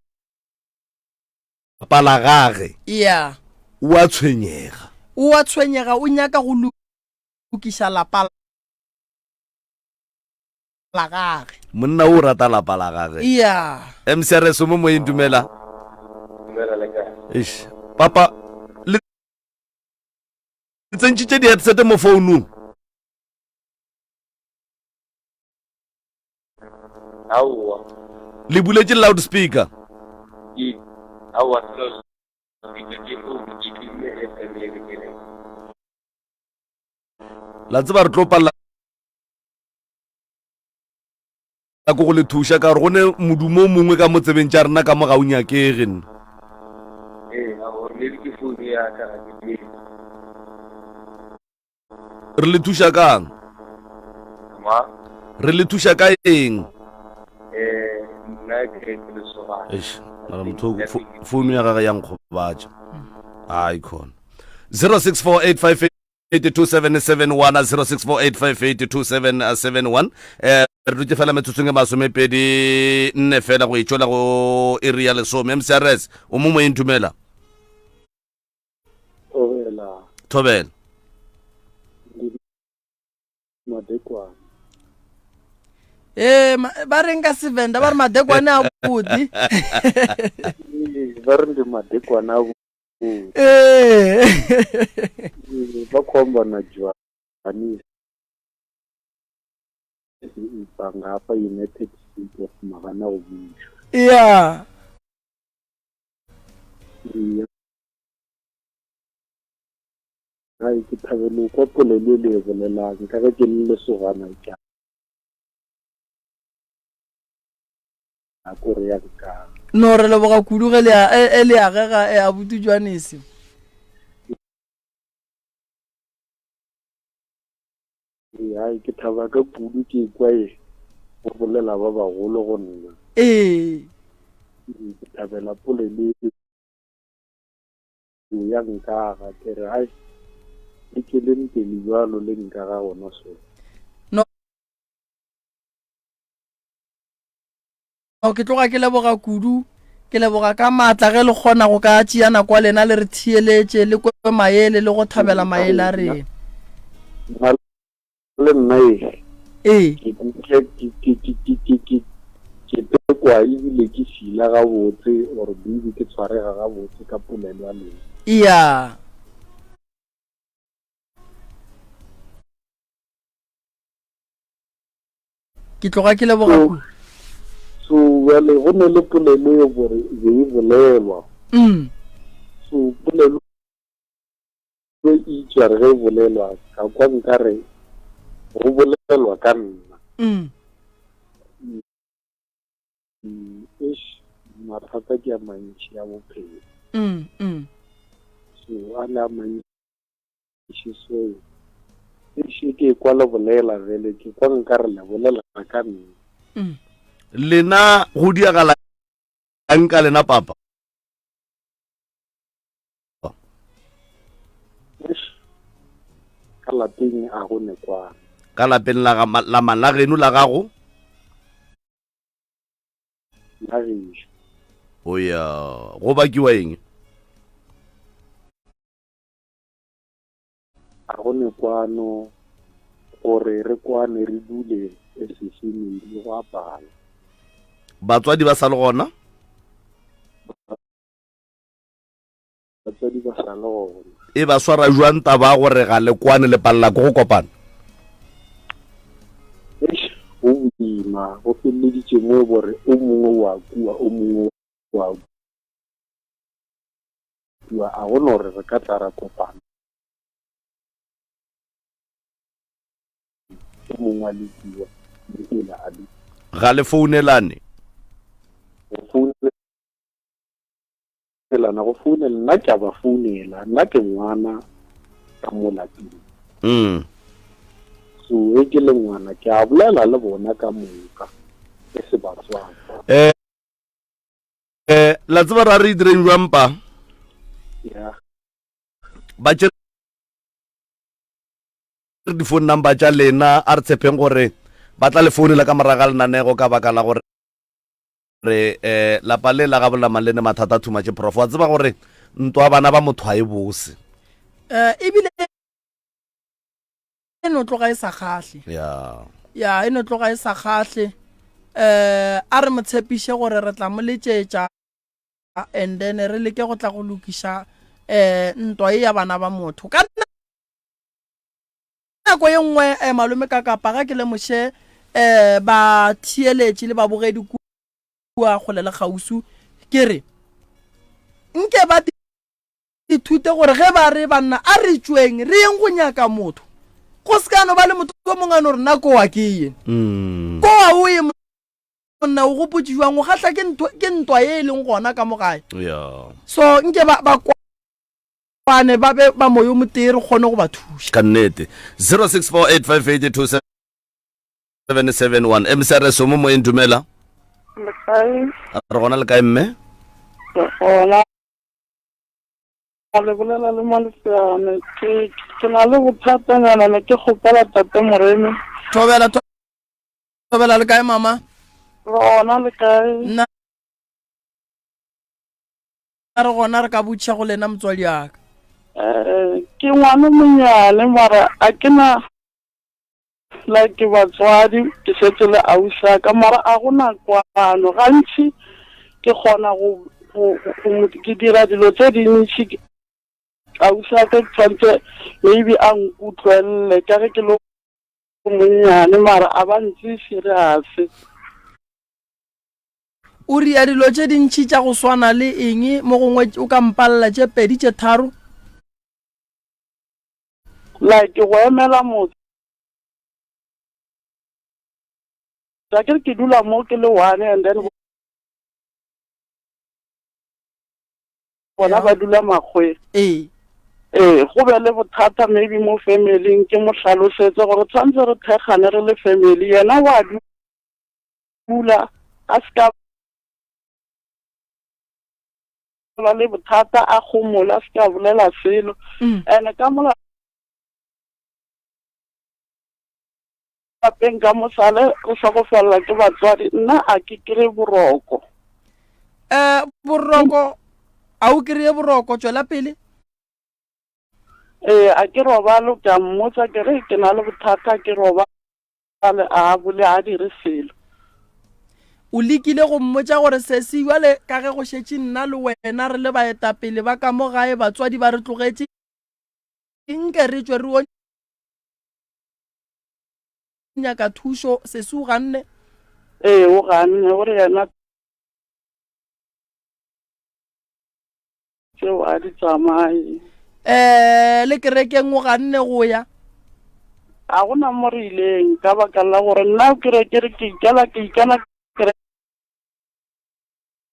Speaker 1: la gage
Speaker 2: Yeah.
Speaker 1: o a tshwenyega.
Speaker 2: O a tshwenyega, o nyaka go lokiša lapa la gage.
Speaker 1: Monna o rata lapa la gage.
Speaker 2: Yeah.
Speaker 1: MCRS o mo moyeng dumela.
Speaker 4: Dumela le kae?
Speaker 1: Eish. Papa le. tsentšitše di-headset mo founung?
Speaker 6: Aowa.
Speaker 1: Le buletše loudspeaker?
Speaker 6: Ke, aowa, se loudspeaker, ke phone, ke timme FM e le kene.
Speaker 1: La tseba re tlo palela ko go le thuša ka gore go ne modumo o mongwe ka mo tsebeng tša rena ka mo ga o nyakege nna.
Speaker 6: Ee, aowa, maybe ke phone ya ka, ga ke tsebe.
Speaker 1: Re le thuša kang?
Speaker 6: Ma?
Speaker 1: Re le thuša ka eng?
Speaker 6: Eh, nna ke re ke lesogana.
Speaker 1: Eish, mara motho founu ya gage ya nkgobatša. Ai khona. 064858 2771 0648582771 eh re dutše fela metsotsong e masomepedi nne fela go itšwela go iri ya lesome. MCRS o mo moyeng dumela.
Speaker 6: Thobela.
Speaker 1: Thobela.
Speaker 6: Madekwane.
Speaker 2: Ee, ba reng ka Sevenda ba re madekwane a bodi.
Speaker 6: Ba re ndi madekwane a bodi.
Speaker 2: Ee.
Speaker 6: Ba khomba na Johannes ibva ngafha United States of Magana go bušwa.
Speaker 2: Yeah.
Speaker 6: Ee. Hai, ke thabela go kwa polelo e le e bolelang ka ge ke le lesogana ke a ko re ya nkang.
Speaker 2: No re leboga kudu ge le a e, e le agega e abuti Johannes.
Speaker 6: Ee, hai ke thaba ka kudu ke kwa e go bolela ba bagolo go nna.
Speaker 2: Ee.
Speaker 6: Ee, ke thabela polelo e ya nkaga ke re ai le tšweleng pele bjalo le nkaga gona so.
Speaker 2: No ke tloga ke leboga kudu ke leboga ka maatla ge le kgona go ka tšea nako ya lena le re theeletše le kwe maele le go thabela maele a rena.
Speaker 6: Nna le nna e
Speaker 2: Ee.
Speaker 6: ke ke ke ke ke ke ke ke ke tekwa ebile ke fila gabotse or maybe ke tshwarega gabotse ka polelo ya lena.
Speaker 2: Iya. Ke tloga ke leboga
Speaker 6: So,
Speaker 2: kudu.
Speaker 6: so bjale go ne le polelo e gore be e bolelwa.
Speaker 2: Mm.
Speaker 6: So polelo e itše re ge e bolelwa ka kwa nkare go bolelwa ka nna.
Speaker 2: Mm.
Speaker 6: Mm, eish, mathata ke a mantši a bophelo.
Speaker 2: Mm, mm.
Speaker 6: So a le a mantši so eish ke kwa le bolela bjale ke kwa nkare le bolela ka nna.
Speaker 2: Mm.
Speaker 1: Lena go diagala eng ka lena papa?
Speaker 6: Ka lapeng a go ne kwana.
Speaker 1: Ka lapeng la ga la mang la geno la gago?
Speaker 6: La gešo.
Speaker 1: O ya go bakiwa eng?
Speaker 6: A go ne kwano gore re kwane re dule as a family go a pala.
Speaker 1: Batswadi ba sa le gona?
Speaker 6: Batswadi ba sa le gona.
Speaker 1: E ba swara jwang taba ya gore ga le kwane le palela ke go kopana?
Speaker 6: Eish, go boima, go feleleditše mo gore o mongwe wa kua, o mongwe wa kua, a go no gore re ka tla ra kopana. O mongwe a le kua, le ela a le.
Speaker 1: Ga le founelane?
Speaker 6: Go founelana. Founelana, go founela, nna ke a ba founela, nna ke ngwana ka mo lapeng.
Speaker 1: Mm.
Speaker 6: So ge ke le ngwana ke a bolela le bona ka moka, e se batswadi.
Speaker 1: Eh, eh, la tseba ra re direng jwang pa?
Speaker 6: Yeah.
Speaker 1: Ba tšere di-phone number tša lena, a re tshepeng gore ba tla le founela ka morago ga lenanego ka baka la gore re eh lapa le la ga bolamang le ne mathata a too much prof wa tseba gore ntwa ya bana ba motho ga e bose
Speaker 2: Eh, ebile e no tloga e sa kgahle
Speaker 1: ya
Speaker 2: ya e no tloga e sa kgahle eh a re mo tshepiše gore re tla mo letšetša and then re leke go tla go lokiša eh ntwa e ya bana ba motho ka. nako ye nngwe eh, malome ka kapa ga ke lemoše eh, batheeletši le babogedi kua kgole le kgausu ke re nke ba ithute gore ge ba re banna a re tšweng re yeng go nyaka motho go se ka no ba le motho yo mongwe a no re nna kowa ke ye mm. kowa o ye monna o gopotse jwang o kgahla ke ntwa ye e leng gona ka mo gae so nke ba ba kwane ba be ba moyo motee re kgone go ba thuša
Speaker 1: ka nnete 0648582771 mcrs o mo moyeng dumela re gona le kae mme
Speaker 7: gona le bolela le malefeane ke ke na le bothatanyana ne ke kgopela tate moremi
Speaker 2: thobela thobela le kae mama
Speaker 7: re gona le kae
Speaker 2: nna re gona re ka botšha go lena motswadi aka
Speaker 7: um ke ngwana monyane mara a ke na like batswadi ke setse le ausi ka mara a gona kwano gantši ke kgona go ke dira dilo tse dintši ausi ka ke tshwanetse maybe a nkutlwelele ka ge ke le monnyane mara a ba ntse serious
Speaker 2: O ria dilo tše dintši tša go swana le eng mo gongwe o ka mpalela tše pedi tše tharo?
Speaker 7: Like go emela motse akere ke dula mo ke le one and then bona ba dula makgweng
Speaker 2: ee
Speaker 7: ee go be le bothata maybe mo familing ke mo hlalosetse gore tshwanetse re thekgane re le family yena wa dula a se ka ba le bothata a gomola a se ka bolela selo mm. and ka mola lapeng ka mosale re hlokofelela ke batswadi nna a ke kry boroko
Speaker 2: um boroko a o kry-e boroko tswela pele
Speaker 7: ee a ke robalo ke a mmotsa ke re ke na le bothata ke robale a bole a dire selo
Speaker 2: o lekile go mmotsa gore sesi jale ka ge go šetše nna le wena re le baetapele ba ka mo gae batswadi ba re tlogetše nke re tšwe re o nyaka thušo sesi o ganne
Speaker 7: ee o ganne o re yena tšeo a di tsamaye
Speaker 2: um le kerekeng o ganne go ya
Speaker 7: ga gona mo re ileng ka baka la gore nna ke re ke re ke ikela ke ikana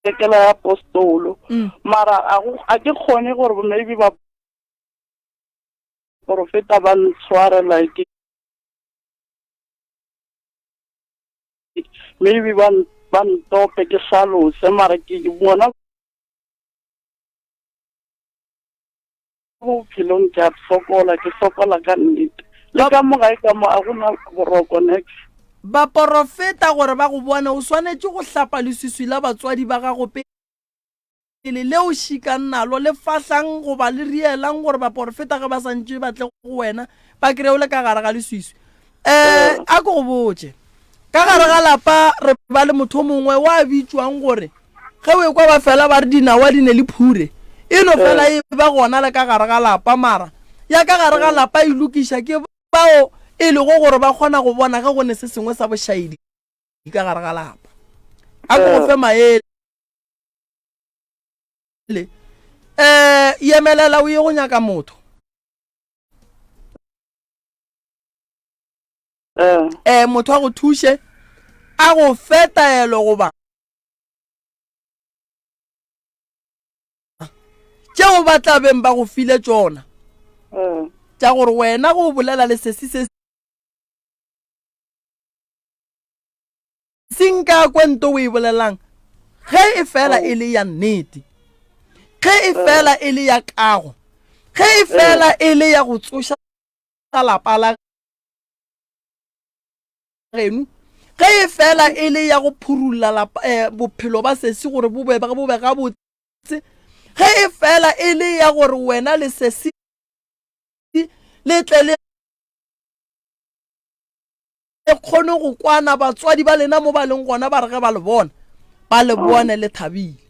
Speaker 7: kerekela ya apostolo mm. mara a ke kgone gore maybe ba porofeta ba ntshware like maybe ba ba ntope ke hlalose mara ke bona bophelong ke a sokola ke sokola ka nnete le ka mo gae ka mo a gona boroko nex
Speaker 2: baporofeta gore ba go bone o swanetše go hlapa leswiswi la batswadi ba gago pele leo šikang nalo le fahlang goba le rielang gore baporofeta ge ba sa ntše ba tle go wena ba kry o le ka gare ga leswiswi um a ko go botše ka gare ga lapa re ba le motho mongwe wa bitšwang gore ge o ekwa ba fela ba re dinawa di ne le phure e no fela e ba gona le ka gare ga lapa mara ya ka gare ga lapa e lokiša ke bao e lego gore ba kgona go bona ge go ne se sengwe sa bošaedi ka gare ga lapa a ko go fe maele le um yemelela o ye go nyaka motho um eh. motho a go thuše a go fe taelo goba tšeo ba tla beng ba go file tšona
Speaker 7: eh.
Speaker 2: tša gore wena go bolela le sesi se Senka kwe nto o e bolelang ge e fela e le ya nnete, ge e fela e le ya kago, ge e fela e le ya go tsoša lapa la geno, ge e fela e le ya go phurulla eh, bophelo ba sesi gore bo be gabotse, ge e fela e le ya gore wena le sesi le tle le le kgone go kwana batswadi ba lena mo ba leng gona ba re ge ba le bona ba le bone le thabile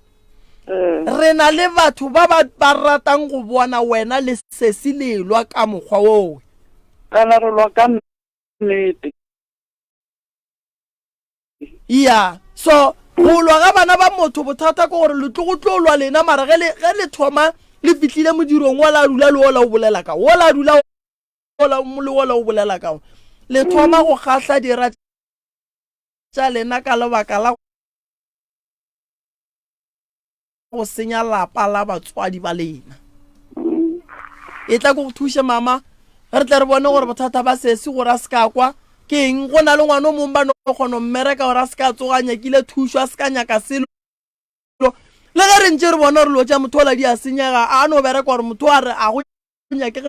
Speaker 7: eh.
Speaker 2: re na le batho ba ba ratang go bona wena le sesi lelwa ka mokgwa owe.
Speaker 7: Kana re lwa ka nnete.
Speaker 2: Ya, so go lwa ga bana ba motho bothata ke gore le tlo go tlo lwa lena mara ge le ge le thoma le fihlile modirong wa la dula le ola o bolela ka ola dula ola le ola o bolela ka le thoma go gahla dira tša lena ka lebaka la go senya lapa la batswadi ba lena. E tla ko go thuše mama re tle re bone gore bothata ba sesi gore a se ka kwa ke eng. Go na le ngwana o mongwe ba no kgona go mmereka gore a se ka tsoga a nyakile thušo, a se ka nyaka selo. Le ge re ntše re bona gore dilo tša motho ola di a senyega, a no bereka gore motho a re a go nyakege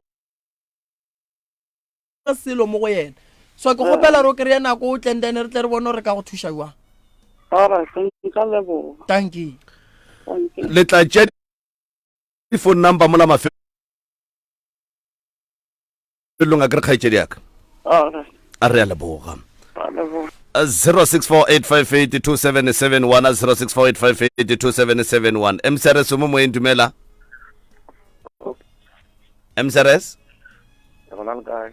Speaker 2: selo mo go yena. So ke kgopela gore o kry-e nako o tle then re tle re bone gore re ka go thuša jwang.
Speaker 7: Alright, nka leboga.
Speaker 2: Thank you.
Speaker 7: Thank you.
Speaker 1: Le tla tšea di-phone number mola mafelong a kere kgaetšedi ya ka.
Speaker 7: Alright.
Speaker 1: A re a leboga.
Speaker 7: Ra leboga.
Speaker 1: 0648582771 0648582771 MCRS o mo moyeng dumela. MCRS
Speaker 4: Re gona le kae?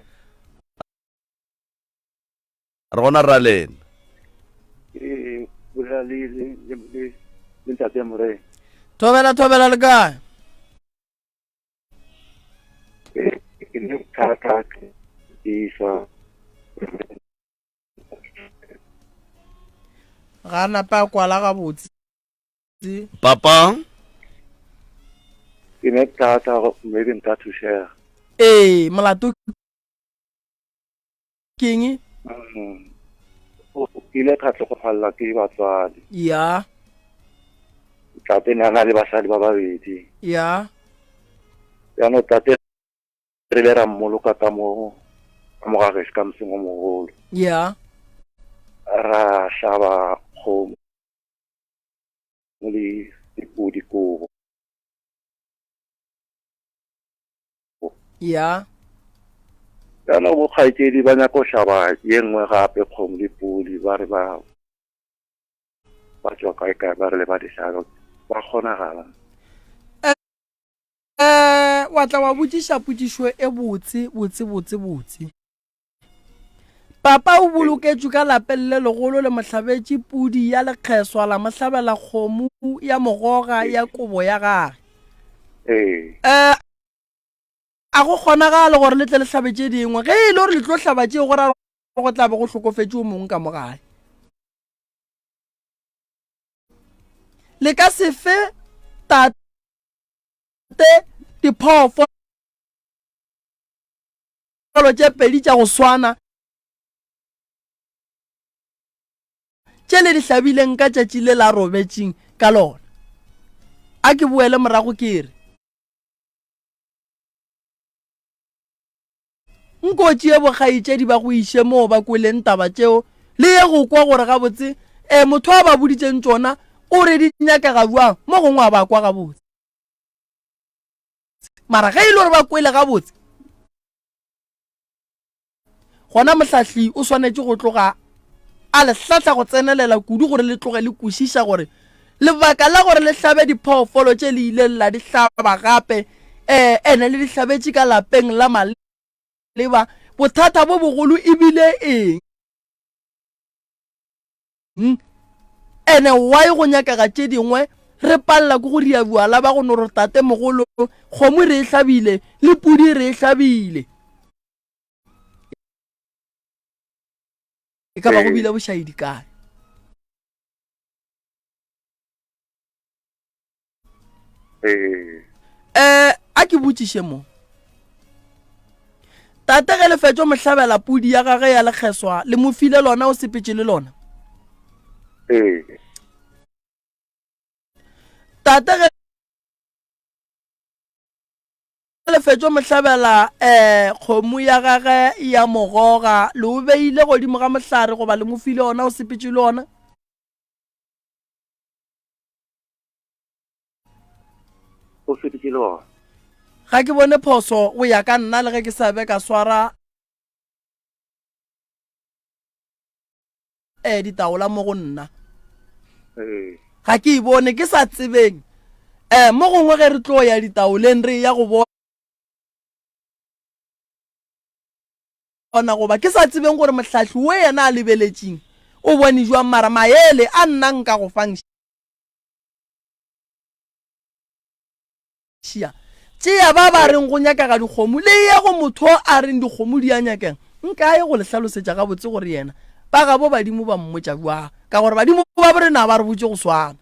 Speaker 1: Re gona rra lena.
Speaker 6: Ke bolela le le le le le ntate Morena.
Speaker 2: Thobela thobela le kae?
Speaker 6: Ke ke ne thata ke isa
Speaker 2: Ga a napa a kwala gabotse.
Speaker 1: Papa.
Speaker 6: Ke ne thata maybe nka thušega.
Speaker 2: Ee, molato ke eng?
Speaker 6: Mm. O ile ka tlhokofalela ke batswadi.
Speaker 2: Ya.
Speaker 6: Tate ne a na le basadi ba babedi.
Speaker 2: Ya.
Speaker 6: Jaanong tate re ile ra mmoloka ka mo ka mo ga gešo ka moseng o mogolo.
Speaker 2: Ya.
Speaker 6: Ra hlaba kgomo le dipudi kobo.
Speaker 2: Ya.
Speaker 6: Jaanong bokgaetšedi ba nyaka go hlaba ye nngwe gape kgomo le pudi ba re ba ba tšwa kae kae ba re le ba di hlabe ba kgonagala.
Speaker 2: Eh, wa tla wa botšiša potšišo e botse botse botse botse. Papa o boloketšwe ka lapeng le legolo le mo hlabetše pudi ya lekgeswa la mo hlabela kgomo ya mogoga ya kobo ya gage.
Speaker 6: Ee.
Speaker 2: Eh, a go kgonagale gore le tle le hlabe tše dingwe. Ge e le gore le tlo hlaba tšeo go ra go tla be go hlokofetše o mongwe ka mo gae. Le ka se fe tate diphoofolo tše pedi tša go swana tše le di hlabileng ka tšatši le la robetšeng ka lona. A ke boele morago ke re, Nko tšee bokgaetšedi ba go iše moo ba kweleng taba tšeo, le ye go kwa gore gabotse e motho a ba boditšeng tšona o re di nyakega bjang, mo gongwe a ba kwa gabotse. Mara ge e le gore ba kwele gabotse, gona mohlahli o swanetše go tloga a le hlahla go tsenelela kudu gore le tloge le kwešiša gore lebaka la gore le hlabe diphoofolo tše le ileng la di hlaba gape um ene le di hlabetše ka lapeng la maleba bothata bo bogolo e bile eng ene why go nyakega tše dingwe re palela ke go ria bjala ba go no re tate mogolo kgomo re e hlabile le pudi re e hlabile e ka ba go bile bošaedi kae
Speaker 6: Ee.
Speaker 2: Eh, a ke botšiše mo. Tate ge le fetšo mo hlabela pudi ya gage ya lekgeswa, le mo file lona o sepetše le lona?
Speaker 6: Ee.
Speaker 2: Tate ge le fetšo mo hlabela eh kgomo ya gage ya mogoga, le o beile godimo ga mohlare goba le mo file ona o sepetše le ona?
Speaker 6: O sepetše le ona.
Speaker 2: Ga ke bone phoso go ya ka nna le ge ke sa be ka swara eh ditaola mo go nna.
Speaker 6: Ee.
Speaker 2: Ga ke e bone ke sa tsebeng. Eh mo gongwe ge re tlo ya ditaoleng re ya go bona. kgona goba ke sa tsebeng gore mohlahli wo yena a lebeletšeng o bone jwang mara maele a nna nka go fang šia. Tšea ba ba reng go nyakega dikgomo le ye go motho o a reng dikgomo di a nyakega. Nka ye go le hlalosetša gabotse gore yena ba gabo badimo ba mmotša bjang ka gore badimo ba borena ba re botše go swana.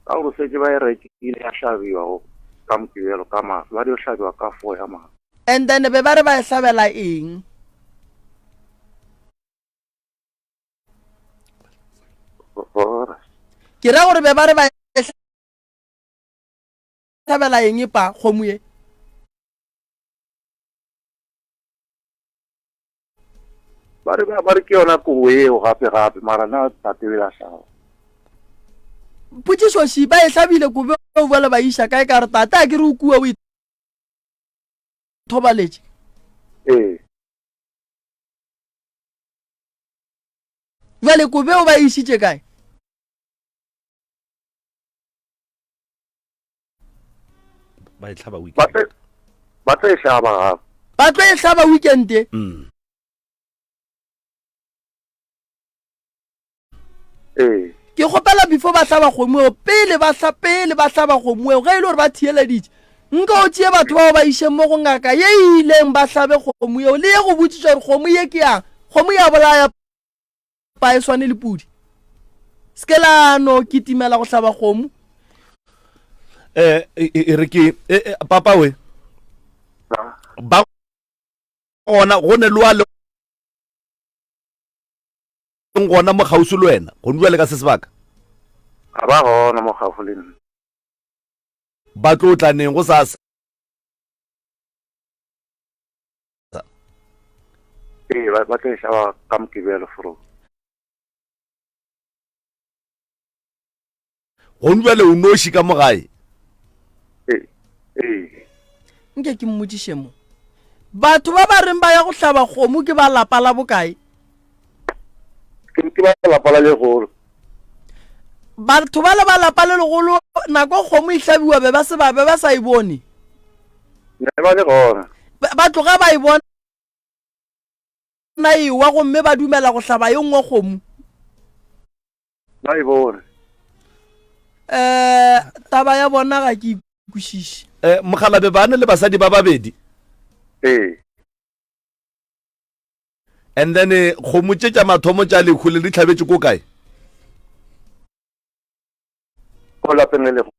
Speaker 6: Ka gore setše ba e rekile ya hlabiwa go ka Mokibelo ka masa, ba dio hlabiwa ka 4 ya masa.
Speaker 2: And then be ba re ba e hlabela eng? Ke ra gore be ba re ba e hlabela eng pa kgomo ye?
Speaker 6: Ba re ba re ke yona kobo eo gape gape mara na tate o ile a hlaba.
Speaker 2: Potšišo ši ba e hlabile kobo eo bjale ba iša kae ka re tate a ke re o kua o ithobaletše.
Speaker 6: Ee.
Speaker 2: Bjale kobo eo ba e išitše kae?
Speaker 1: Ba e hlaba weekend.
Speaker 6: Ba tlo e hlaba gape.
Speaker 2: Ba tlo e hlaba weekend e? Mm.
Speaker 6: Ee.
Speaker 2: Ke kgopela before ba hlaba kgomo eo, pele ba hla, pele ba hlaba kgomo eo, ge e le gore ba theeleditše, nka o tšee batho bao ba išeng mo go ngaka ye e ileng ba hlabe kgomo eo, le ye go botšiša gore kgomo ye ke yang. Kgomo ya bolaya pa e swane le pudi. Se ke la no kitimela go hlaba kgomo.
Speaker 1: Eh, e, e, e re ke, e, e, papa we. Ba gona, go ne loa le gona mo kgauswi le wena, go bua le ka se sebaka.
Speaker 6: Ga ba gona mo gaufi le nna.
Speaker 1: Ba tlo tla neng go sasa?
Speaker 6: Ee, ba tlo e hlaba ka Mokibelo fro.
Speaker 1: Gone bjale o noši ka mo gae?
Speaker 6: Ee, ee.
Speaker 2: Nke ke mmotšiše mo. Batho ba ba reng ba ya go hlaba kgomo ke ba lapa la bokae?
Speaker 6: Ke, ke ba lapa la legolo.
Speaker 2: Batho ba le ba lapa le legolo nako kgomo e hlabiwa be ba se ba be ba sa e bone?
Speaker 6: Ne ba le gona.
Speaker 2: Ba, ba tloga ba e bona ewa gomme ba dumela go hlaba ye nngwe kgomo.
Speaker 6: Ba e bone.
Speaker 2: Eh, taba ya bona ga ke ikwešiše.
Speaker 1: Eh, Mokgalabe ba ne le basadi ba babedi.
Speaker 6: Ee.
Speaker 1: And then eh, kgomo tše tša mathomo tša lehu le di hlabetše ko kae?
Speaker 6: Ko lapeng le legolo.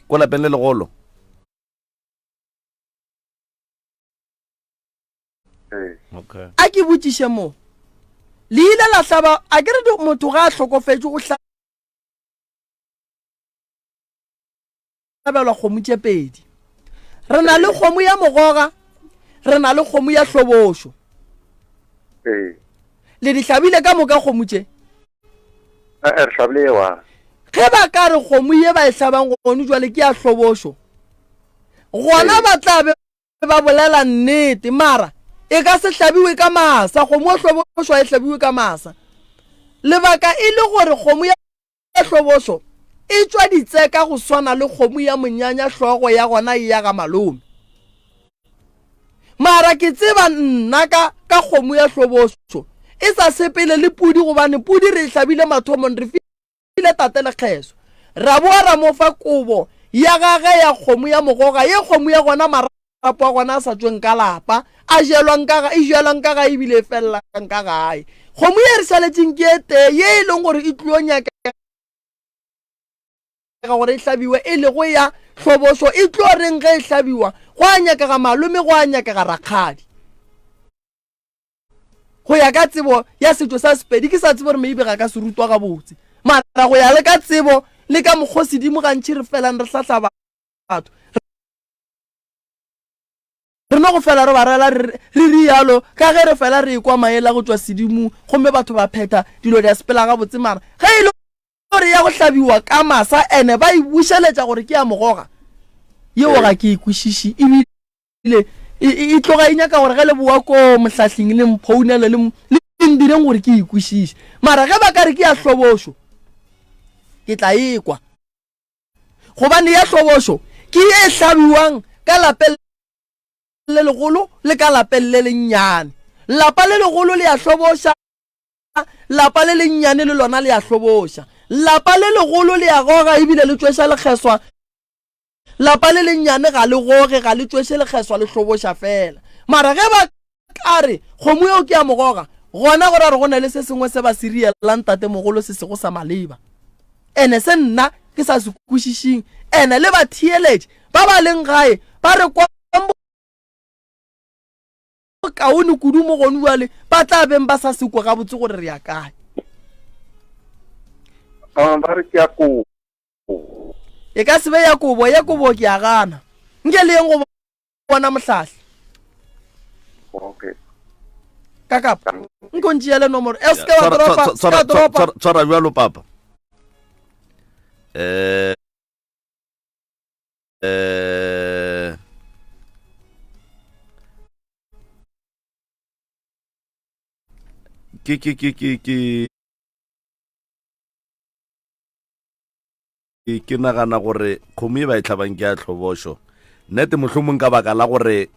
Speaker 1: Ko lapeng le legolo.
Speaker 6: Ee.
Speaker 1: Okay.
Speaker 2: A ke botšiše mo. Le ile la hlaba, a ke re motho ga a hlokofetše o hlabelwa kgomo tše pedi. Re na le kgomo ya mogoga, re na le kgomo ya hlobošo.
Speaker 6: Ee.
Speaker 2: Le di hlabile ka moka kgomo tše?
Speaker 6: Eh, re hlabile ye one.
Speaker 2: Ge ba ka re kgomo ye ba e hlabang gone jwale ke ya hlobošo, gona ba tla be ba bolela nnete mara e ka se hlabiwe ka masa kgomo ya hlobošo e hlabiwe ka masa lebaka e le gore kgomo ya hlobošo e tšwa ditseka go swana le kgomo ya monyanya hlogo ya gona e ya ga malome mara ke tseba nna ka ka kgomo ya hlobošo e sa sepele le pudi gobane pudi re e hlabile mathomong re file tate lekgeso ra boa ra mo fa kobo ya gage ya kgomo ya mogoga ye kgomo ya gona marapo a gona a sa tšweng ka lapa a jelwang ka e jelwang ka gae ebile e felelang ka gae kgomo ye re šaletšeng ke e tee ye e leng gore e tlio nyakega gore e hlabiwe e lego ya hlobošo e tlo reng ge e hlabiwa go a nyakega malome go a nyakega rakgadi Go ya ka tsebo ya setšo sa Sepedi, ke sa tsebe gore maybe ga ka se rutwa gabotse, mara go ya le ka tsebo le ka mokgwa sedimo gantši re felang re hlahla batho, re no go fela re ba rela re rialo ka ge re fela re ekwa maele a go tšwa sedimong gomme batho ba phetha dilo di a sepela gabotse mara ge e le gore ya go hlabiwa ka masa ene ba e bušeletša gore ke ya mogoga yeo ga ke e kwešiše ebile Ebile e, e, e tloga e nyaka gore ge le boa ko mohlahling le mphounele le, le ndireng gore ke e kwešiše. Mara ge ba ka re ke ya hlobošo, ke tla e kwa. Gobane ya hlobošo ke ye e hlabiwang ka lapeng. le legolo le ka lapeng le lennyane. Lapa le legolo le a hloboša, lapa le lennyane le lona le a hloboša. Lapa le legolo le a goga ebile le tšweša lekgeswa, lapa le lennyane ga le goge, ga le tšweše lekgeswa, le hloboša fela. Mara ge ba ka re kgomo yeo ke ya mogoga, gona go ra gore go na le se sengwe se ba se rielang tatemogolo se sego sa maleba. Ene se nna ke sa se kwešišing, ene le batheeletši ba ba leng gae ba re kwang bokaone kudu mo gone bjale ba tla beng ba sa se kwe gabotse gore re ya kae.
Speaker 6: Ah, ba re ke ya kobo.
Speaker 2: E ka se be ya kobo, ya kobo ke a gana. Nke le yeng go bona mohlahli.
Speaker 6: Okay.
Speaker 2: Ka kapa. Nko ntšeele nomoro. E se ke wa dropa, se ka dropa.
Speaker 1: Tshwara bjalo papa. Eh eh ke ke ke ke ke ke nagana gore kgomo e ba e tlhabang ke ya tlhobošo nnete mohlomong ka baka la gore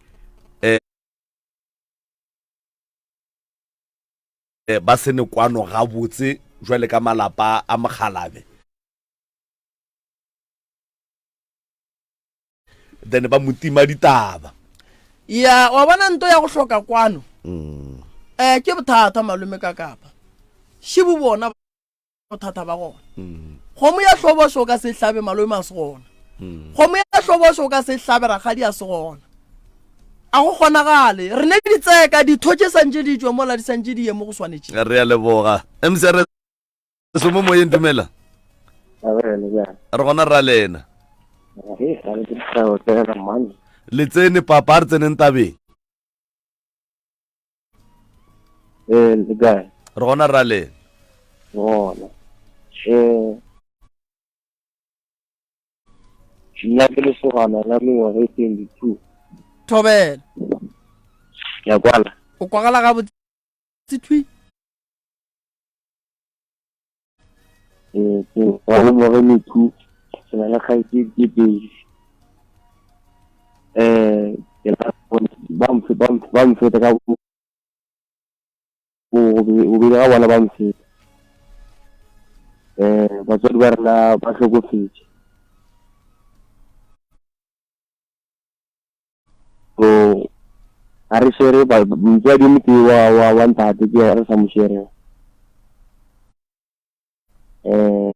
Speaker 1: um ba se ne kwano gabotse jwale ka malapa a mokgalabe then ba mo tima ditaba
Speaker 2: ya wa bona nto ya go hloka kwano mm. eh ke bothata malome ka kapa šibu bona bothata ba gona mm. kgomo ya hlobošo o ka se hlabe malome a se gona mm. kgomo ya hlobošo o ka se hlabe rakgadi a se gona a go kgonagale re ne ditseka ditho tše santše di tšwe mola di santše di ye mo go swanetše
Speaker 1: re a leboga mcr so mo moyeng dumela re gona ra lena le tsene papa a re tseneng tabeng
Speaker 8: ee le kae
Speaker 1: re gona ra lena
Speaker 8: gona um nna ke lesogana la mengwaga e 22
Speaker 2: thobela
Speaker 8: ke a kwala
Speaker 2: o kwagala gabotse thwi
Speaker 8: Ee, ke wa le more methu ke na le kgaetšedi tše pedi um ke la ba mfe ba mfe ba mfeta ka bobedi ga bona ba mfeta um batswadi ba rena ba hlokofetše so ga re shere motswadi o motee wa wa wa ntate ke re sa mo shereng um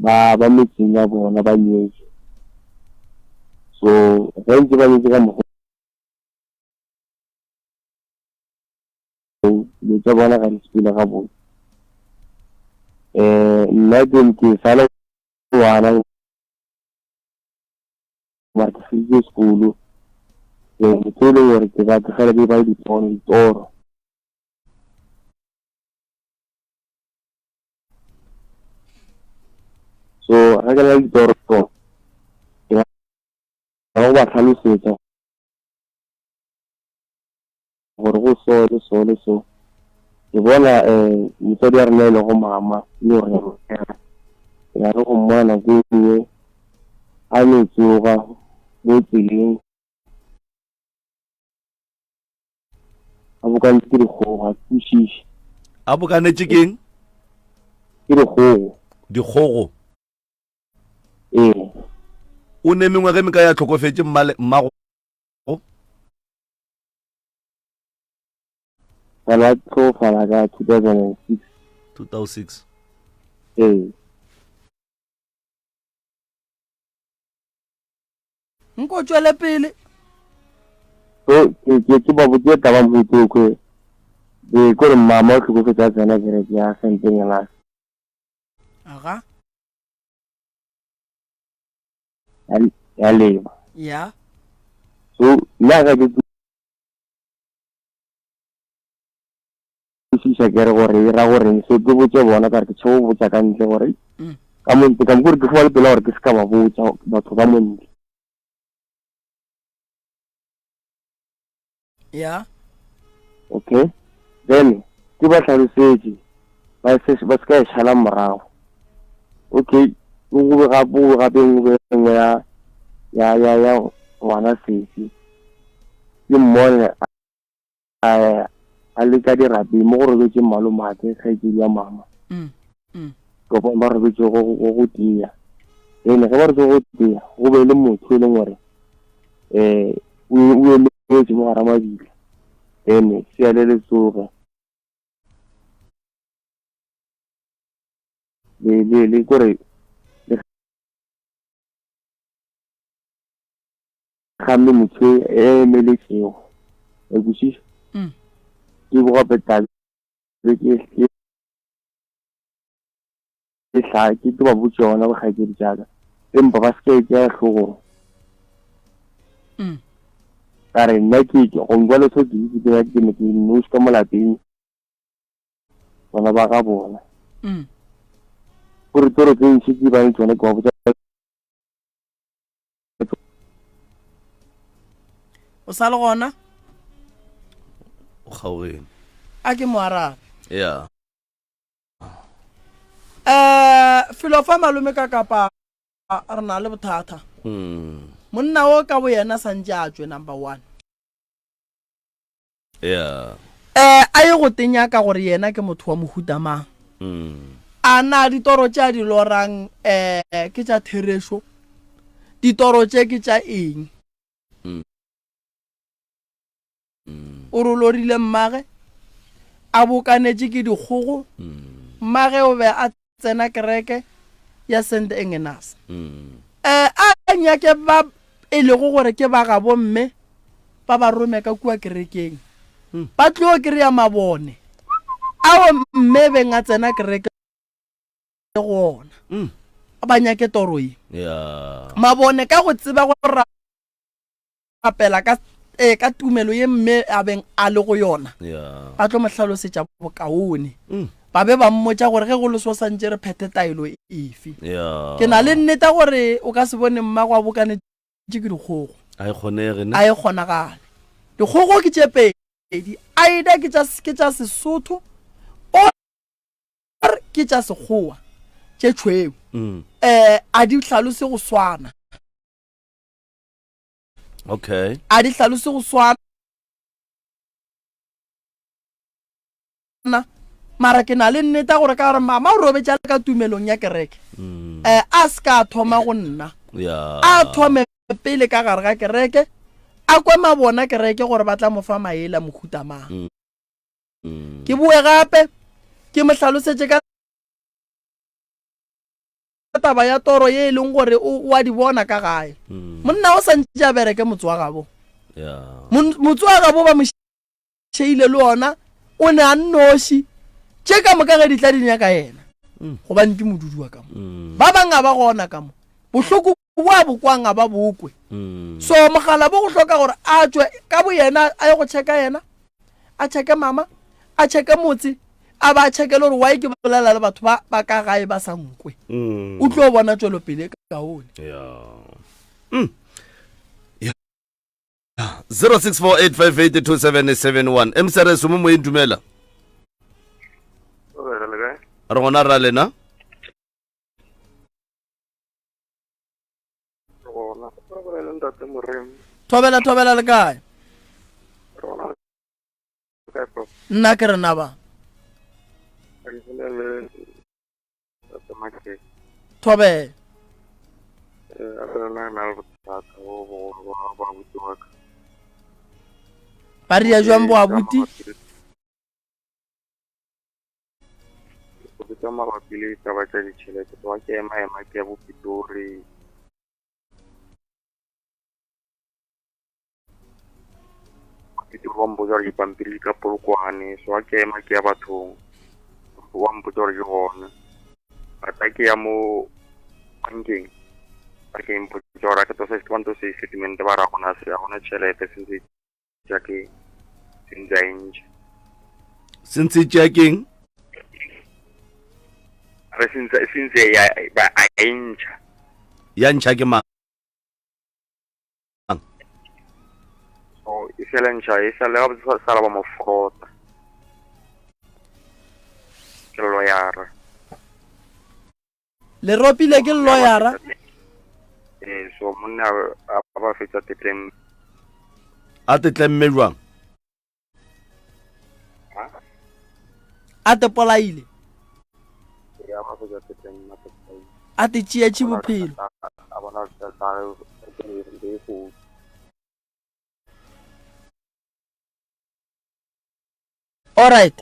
Speaker 8: ba ba metseng ya bona ba nyetse so ge ntse ba nyetse ka mokgwa dilo tsa bona ga di sepele gabotse um nna ke ke sale ngwana mara ke feditse sekolo motho e leng gore ke ba tlogela ke ba le dipono ditoro so ga ke na le ditoro ke na go ba tlhalosetsa gore go so le so le so ke bona um motswadi wa rena e lego mama le gore ke na le go mmona nako e nngwe a no tsoga mo tseleng a bokanetse ke dikgogo ga ke kwešiše
Speaker 1: a bokanetše keng
Speaker 8: ke dikgogo
Speaker 1: dikgogo
Speaker 8: ee
Speaker 1: o ne mengwaga e mekae a hlokofetše mmago
Speaker 8: Bana tlhokofala ka 2006.
Speaker 1: 2006.
Speaker 8: Ee.
Speaker 2: Nko tšwele pele.
Speaker 8: So ke ke ke ba botse taba motho kwe. Be ko re mama o tlhokofetse a tsena kereke ya Saint Ngelas.
Speaker 2: Aga.
Speaker 8: Ya leba.
Speaker 2: Ya.
Speaker 8: So nna ga ke kwešiša ke re gore e ra goreng so ke botse bona ka re ke tšhebo botsa ka ntle gore mm. ka montle ka mokore ke foba le pela gore ke se ka ba botsa batho ka montle
Speaker 2: ya
Speaker 8: okay then ke ba tlhalosetše ba se ba se ka e šala morago okay o be gape o be gape nngwe be nngwe ya ya ya ya ngwana sesi ke mmone a a le ka dirapeng mo go robetšeng malomake kgaetšedi ya mama mm, mm. kopang ba robetše go go tia ene ge ba robetše go tia go be le motho e leng gore um o emetše mo gara mabitla ene sea le letsoge le le le kore le gamme motho e emeletšego e kwešiša mm. ke bogape tlabe ke ke ke ke ba botse yona bokgaitsedi jaaka empa ba se ka e tsea hlogong mm. ka re nna ke ke go nkwa letho ke itse ke ke ne ke nosi ka mo lapeng bona ba ga bona mm. gore toro tse ntši ke bane tsone ke ba botsa
Speaker 2: o sa le gona
Speaker 1: o kgaogeng
Speaker 2: a ke mo arabe
Speaker 1: ya
Speaker 2: um felo fa malome ka kapa re na le bothata mm. monna o ka bo yena santse a tswe number one
Speaker 1: yeah
Speaker 2: eh a ye go tenya ka gore yena ke motho wa mohuta mang mm. a na ditoro tše a di lorang eh ke tša therešo ditoro tše ke tša eng mm. o re lorile mmage a bokanetše ke dikgogo mm. mmage o be a tsena kereke ya St Engenas um a nyake ba e lego gore ke ba gabo mme ba ba rome ka kua kerekeng hmm. ba tlo kry-a mabone ao mme beng a tsena kereke go ona hmm. ba nyake toro ye mabone ka go tseba go rapela ka eh, ka tumelo ye mme a beng a le go yona
Speaker 1: yeah.
Speaker 2: ba tlo mo hlalosetša bokaone mm. ba be ba mmotša gore ge go le so santše re phethe taelo efe
Speaker 1: yeah.
Speaker 2: ke na le nneta gore o ka se bone mmago a bokanetše ke dikgogo
Speaker 1: a e kgonege
Speaker 2: ne a e kgonagale dikgogo ke tše pedi aida ke tša ke tša sesotho or ke tša sekgowa tše tšhweu
Speaker 1: mm.
Speaker 2: eh a di hlalose go swana
Speaker 1: okay
Speaker 2: a di hlalose go swana mara ke na le nneta gore ka gore mama o robetša le ka tumelong ya kereke
Speaker 1: mm.
Speaker 2: eh, a se ka thoma go nna
Speaker 1: yeah.
Speaker 2: a thome pele ka gare ga kereke a kwe mabona kereke gore ba tla mo fa maele a mohuta mang
Speaker 1: mm. Mm.
Speaker 2: ke boe gape ke mo hlalosetše ka taba ya toro ye e leng gore o a di bona ka gae
Speaker 1: mm.
Speaker 2: monna o santse a bereke motse wa gabo motse wa gabo ba mo šeile le ona o ne a nnoši tše ka moka ge di tla di nyaka yena
Speaker 1: mm.
Speaker 2: gobane ke modudi wa ka mo
Speaker 1: mm.
Speaker 2: ba bangwe a ba gona ka mo bohloko bo a bokwang a ba bokwe so mogala bo go hloka gore a tswe ka bo yena a ye go checka yena a checke mama a checke motse a ba checke le gore why ke bolela le batho ba ba ka gae ba sa nkwe
Speaker 1: mm.
Speaker 2: o tlo bona tšwelopele e kaone
Speaker 1: yeah. mm. yeah. 0648582771 mcrs mo moyeng dumela re gona ra lena
Speaker 2: thobela thobela le kae nna ke rena ba thobela ba ria jwang bo abuti
Speaker 6: Go bitsa mabapi le ditaba tša ditšhelete, wa ke ema ema ke ya bo Pitori. Pitori wa mpotsa gore dipampiri di ka Polokwane, so wa ke ema ke ya bathong, wa mpotsa gore ke gone. But ha ke ya mo bankeng, ba ke mpotsa gore a ke to se ba nto se statement ba ra gona se ga gona tšhelete sentse tša ke sentse a entše
Speaker 1: sentse tša keng
Speaker 6: re sentse sentse ya ba a entšha
Speaker 1: ya ntšha ke mang
Speaker 6: so e sele ntšha e sele ga botse sa ba mo frota ke loyara
Speaker 2: le ropile ke loyara
Speaker 6: ee so So monna a ba fetsa tetleng.
Speaker 1: A tetlemme jwang?
Speaker 2: A te polaile. A te tšeetše bophelo.
Speaker 6: A bona tsa gagwe go
Speaker 2: Alright.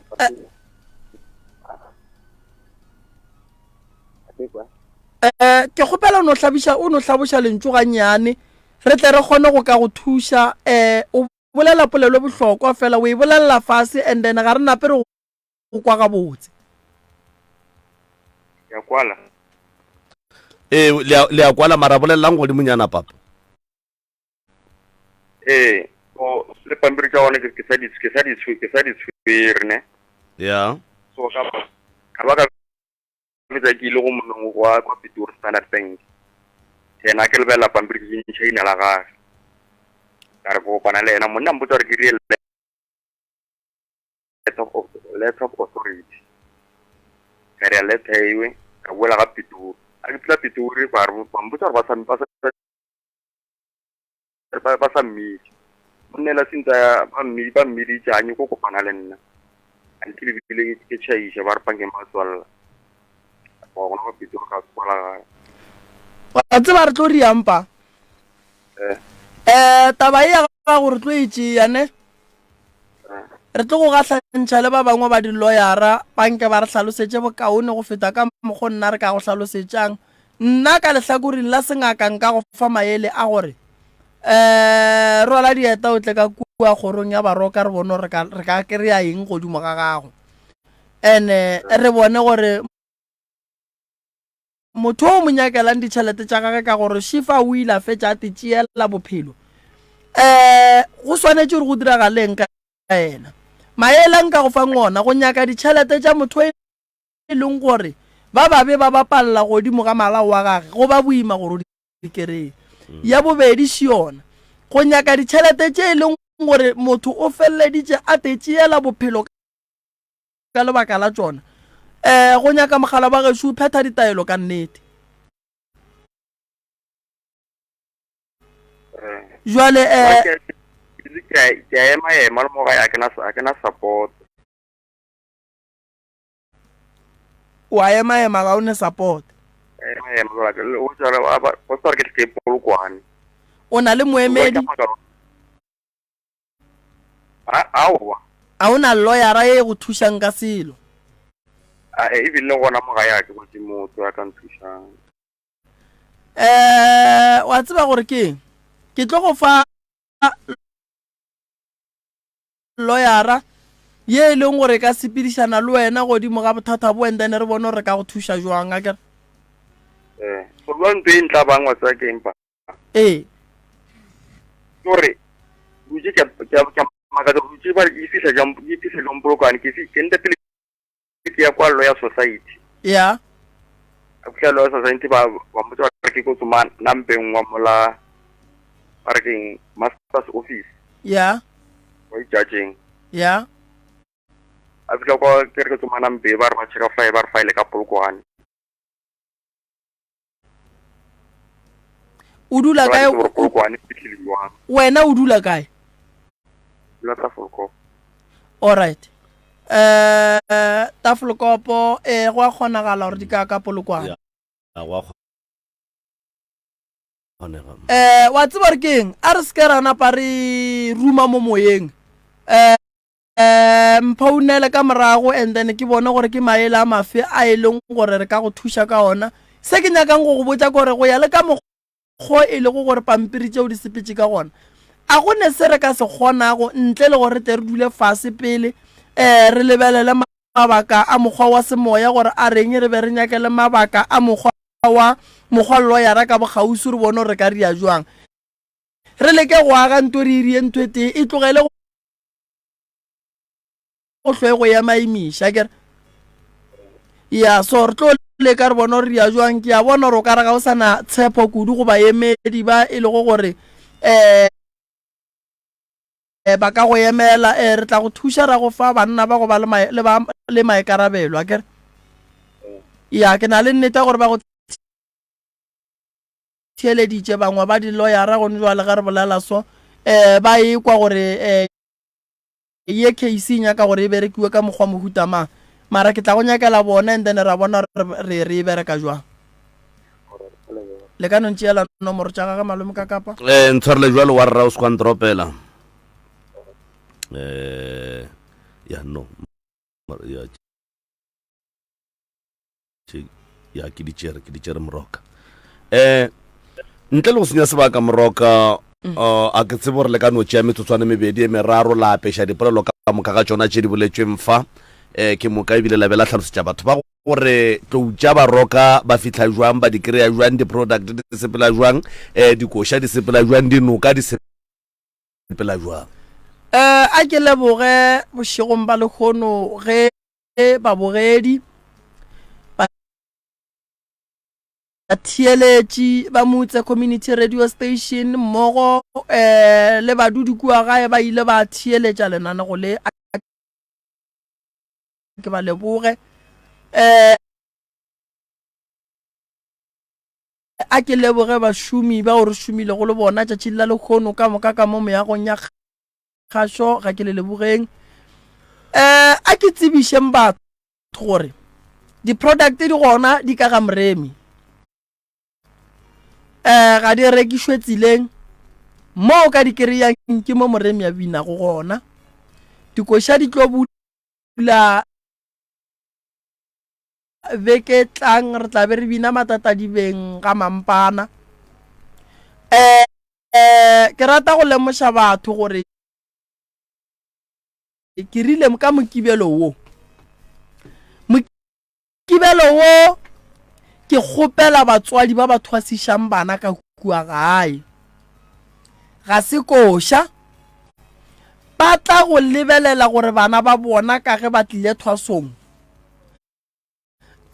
Speaker 2: Eh, ke kgopela o no hlabiša o no hlaboša lentšu gannyane re tle re kgone go ka go thuša eh o bolela polelo bohlokwa fela o e bolelela fase and then ga re nape re go kwa gabotse
Speaker 6: ya kwala
Speaker 1: ee le a kwala mara bolelelang godimonyana papa
Speaker 6: ee o le pampiri tša gone ke sa di ke sa di ke sa di tshwere ne
Speaker 1: ya
Speaker 6: so ka ka ba ka fetsa ke ile go monong kwa kwa Pitori Standard Bank yena ke lebelela pampiri ke ntšha ina la gage ka re kopana le yena monna mpotsa gore ke rile letter of letter of authority ka re letter ewe ka boela ga Pitori a ke phela Pitori ba re ba mpotsa gore ba sa ba sa ba ba sa mmitše monna ela sentse ba mmi ba mmiditše a nyoko kopana le nna until ebile ke tšhaiša ba re pankeng ba tswalela wa gona ba Pitori ka tswala gae
Speaker 2: wa tseba re tlo riang pa
Speaker 6: eh
Speaker 2: eh taba e ya gago re tlo e tšea ne re tlo go gahlantšha le ba bangwe ba diloyara ba nke ba re hlalosetše bokaone go feta ka mokgo nna re ka go hlalosetšang nna ka lehlakoreng la sengaka nka go fa maele a gore um rwala dieta o tle ka kua kgorong ya baroka re bone gore re ka kry-a eng godimo ga gago and-e re bone gore Motho o mo nyakelang ditšhelete tša gage ka gore Shifa o ile a fetša a te tšeela bophelo. Um go swanetše gore go diragaleng ka yena? Maele a nka go fang ona, go nyaka ditšhelete tša motho e leng gore ba babe ba bapalela godimo ga malao wa gage go ba boima gore o di kereye. Ya bobedi še yona, go nyaka ditšhelete tše e leng gore motho o feleleditše a te tšeela bophelo ka lebaka la tšona um go nyaka mogala wa gešo o phetha ditaelo ka nnete jwale um
Speaker 6: ke a ema ema le mo gae a ke na support
Speaker 2: o a ema ema ga o ne support
Speaker 6: ema ema o tshware ke ke polokwane
Speaker 2: o na le moemedi
Speaker 6: Aowa.
Speaker 2: A o na loyara ye e go thušang ka selo?
Speaker 6: A e ebile le gona mo gae a ke botse motho ya ka nthušang.
Speaker 2: Eh, wa tseba gore ke eng? Ke tlo go fa loyara ye e leng gore e ka sepedišana le wena godimo ga bothata bo and then re bone gore re ka go thuša jwang akere.
Speaker 6: Eh, so jwang ntho e ntlabang wa tseba ke eng pa?
Speaker 2: Ee.
Speaker 6: Gore dutse ke ke ke makatsa dutse ba e fihla jang e fihla jang polokwane ke ke nte pele ke ya kwa lawyer society.
Speaker 2: Ya.
Speaker 6: A fihla lawyer society ba ba mpotsa ba ke ko tsoma nampeng wa mola ba re keng master's office.
Speaker 2: Ya.
Speaker 6: Wa judging.
Speaker 2: Ya.
Speaker 6: A fihla kwa ke re ke tsoma nampe ba re ba checka file ba re file ka polokwane.
Speaker 2: O dula kae? Wena o dula kae?
Speaker 6: Dula Tafelkop.
Speaker 2: All right. Eh Tafelkopo eh go a kgonagala gore di ka ka Polokwane.
Speaker 1: Ya, go a kgonega.
Speaker 2: Eh wa tseba gore ke eng? A re se ke ra napa re ruma mo moyeng. Eh um mphounele ka morago and then ke bone gore ke maele a mafe a e leng gore re ka go thuša ka ona se ke nyakang go go botša kore go ya le ka mokgo e lego gore pampiri tšeo di sepetše ka gona a go ne se re ka se kgonago ntle le gore re tle re dule fase pele um re lebelele mabaka a mokgwa wa semoya gore a reng re be re nyake le mabaka a mokgwa wa mokgwa loyara ka bokgauswi re bone gore re ka ria jwang re leke go aga nto re irie ntho e tee e tlogele go hlwe go ema emiša kere ya so re tlo leka re bona gore ya jwang ke a bona gore o ka re ga o sa na tshepo kudu go baemedi ba e lego gore um ba ka go emela um re tla go thuša ra go fa banna ba go ba le maikarabelo a kere ya ke na le nnete ya gore ba go. theeleditše, bangwe ba diloyara gone jwale ge re bolela so, um ba ekwa gore um ye case e nyaka gore e berekiwe ka mokgwa mohuta mang. Mara ke tla go nyakela bona and then ra bona gore re re e bereka jwang. Le ka no ntšeela nomoro tša gage malome ka kapa?
Speaker 1: Eh, ntshwarele jwalo wa rra o se kwa ntropela. Eh, ya no. Ya ya ke di tšere ke di tšere moroka um ntle le go senya sebaka moroka mm. uh, a ke tsebe gore le ka no tšea metsotswana mebedi e meraro la apeša dipolelo ka moka ga tšona tše di boletšweng fa um ke moka ebile la be la hlalosetša batho ba gore tlou tša baroka ba fihla jwang ba di kry-a jwang di-product di sepela jwang um dikoša di sepela jwang dinoka di sepela jwang
Speaker 2: um a ke leboge bošegong ba lekgono ge babogedi, batheeletši ba Motse Community Radio Station mmogo um le badudi kua gae ba ile ba theeletša lenanego le. Ke ba leboge. Um a ke leboge bašomi bao re šomilego le bona tšatšing la lekgono ka moka ka mo meagong ya Kgašo ga ke le lebogeng. Um a ke tsebišeng batho gore di-product di gona di ka ga Moremi. Um ga di rekišwe tseleng mo o ka di kry-ang ke mo Moremi a binago gona. Dikoša di tlo bula beke tlang re tla be re bina matatadibeng ga mampana. Um Ke rata go lemoša batho gore ke rile ka Mokibelo wo, Mokibelo wo ke kgopela batswadi ba ba thwasišang bana ka kua gae, ga se koša, ba tla go lebelela gore bana ba bona ka ge ba tlile thwasong,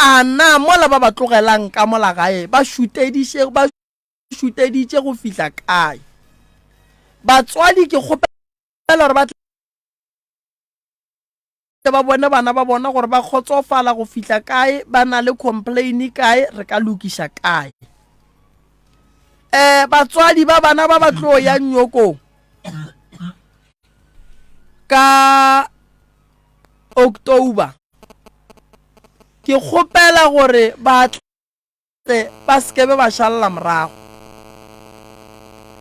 Speaker 2: a na mola ba ba tlogelang ka mola gae ba šutediše ba šuteditše go fihla kae. Batswadi ke kgopela gore ba tle ba bone bana ba bona gore ba kgotsofala go fihla kae, ba na le complain kae, re ka lokiša kae. Um batswadi ba bana ba ba tlo ya nyokong ka October, ke kgopela gore ba tle ba se ke be ba šalela morago.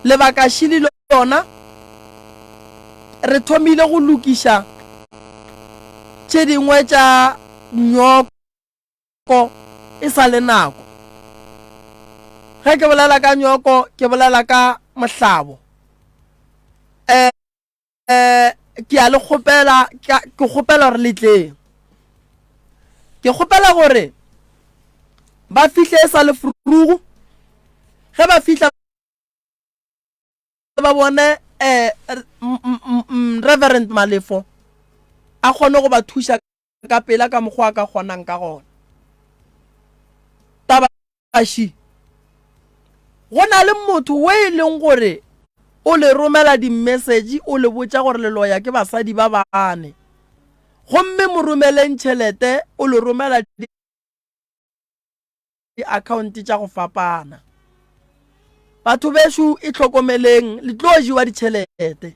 Speaker 2: Lebaka šili lona, re thomile go lokiša tše dingwe tša nyoko e sa le nako. Ge ke bolela ka nyoko, ke bolela ka mohlabo. Um ke a le kgopela, ke kgopela gore le tleng. Ke kgopela gore ba fihle e sa le frugu. Ge ba fihla ba bone um Reverend Malefo a kgone go ba thuša ka pela ka mokgwa a ka kgonang ka gona. Taba Aši, go na le motho we e leng gore o le romela dimesegi o le botša gore le loya ke basadi ba bane, gomme mo romeleng tšhelete o le romela di-account tša go fapana. Batho bešo e hlokomeleng, le tlo jewa ditšhelete.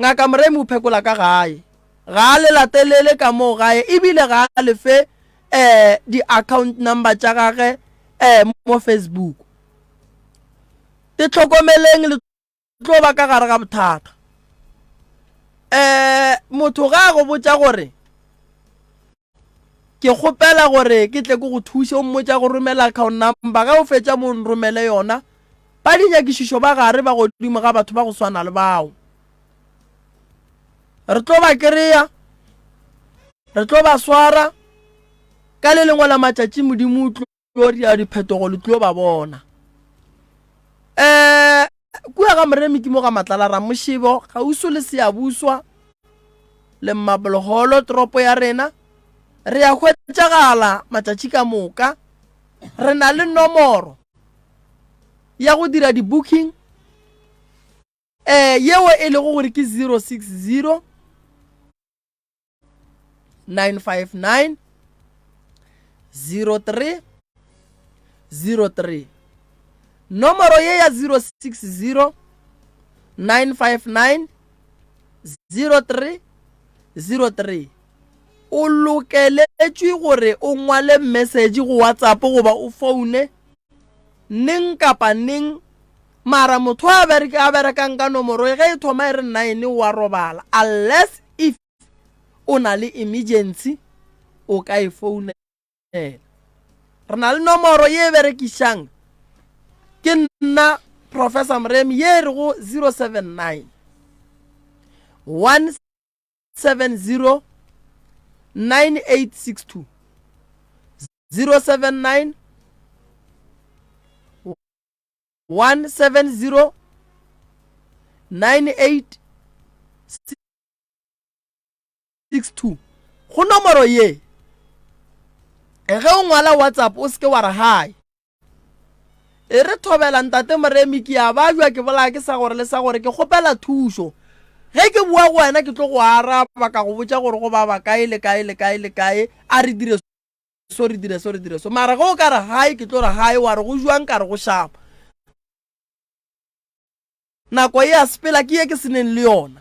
Speaker 2: Ngaka Moremi o phekola ka gae, ga a le latelele ka moo gae ebile ga a le fe eh di account number tša gage eh mo Facebook. Te tlhokomeleng le tlo ba ka gare ga bothata. Eh motho ga a go botša gore ke kgopela gore ke tle ke go thuše o mmotša go romela account number ge o fetša mo nromele yona ba dinyakišišo ba gare ba godimo ga batho ba go swana le bao. Re tlo ba kry-a, re tlo ba swara, ka le lengwe la matšatši Modimo o tlo dira diphetogo, le tlo ba bona. Um kua ga Moremi ke mo ga Matlala Ramošebo, kgauswi le Seyabuswa le Mmabologolo, toropo ya rena. Re a hwetšagala matšatši ka moka. Re na le nomoro ya go dira di-booking. Eh, yeo e lego gore ke 060 959 03 03. Nomoro ye ya 060 959 0303 o lokeletšwe gore o ngwale message go WhatsApp goba o foune neng kapa neng mara motho a bereka a berekang ka nomoro e ge e thoma e re 9 wa robala unless if o na le emergency o ka e founela re na le nomoro ye e berekišang ke nna professor moremi ye e rego 079 170 9862 079 170 9862 go nomoro ye ge o ngwala whatsapp o seke wa re hi e re thobela ntate moremi ke a bajwa ke bolaya ke sa gore le sa gore ke kgopela thušo ge ke boa go wena ke tlo go araba ka go botša gore go baba kae le kae le kae le kae a re dire so re dire so re dire so mara ge o ka re hai ke tlo re hai wa re go jwang ka re go shapa nako e a sepela ke ye ke seneng le yona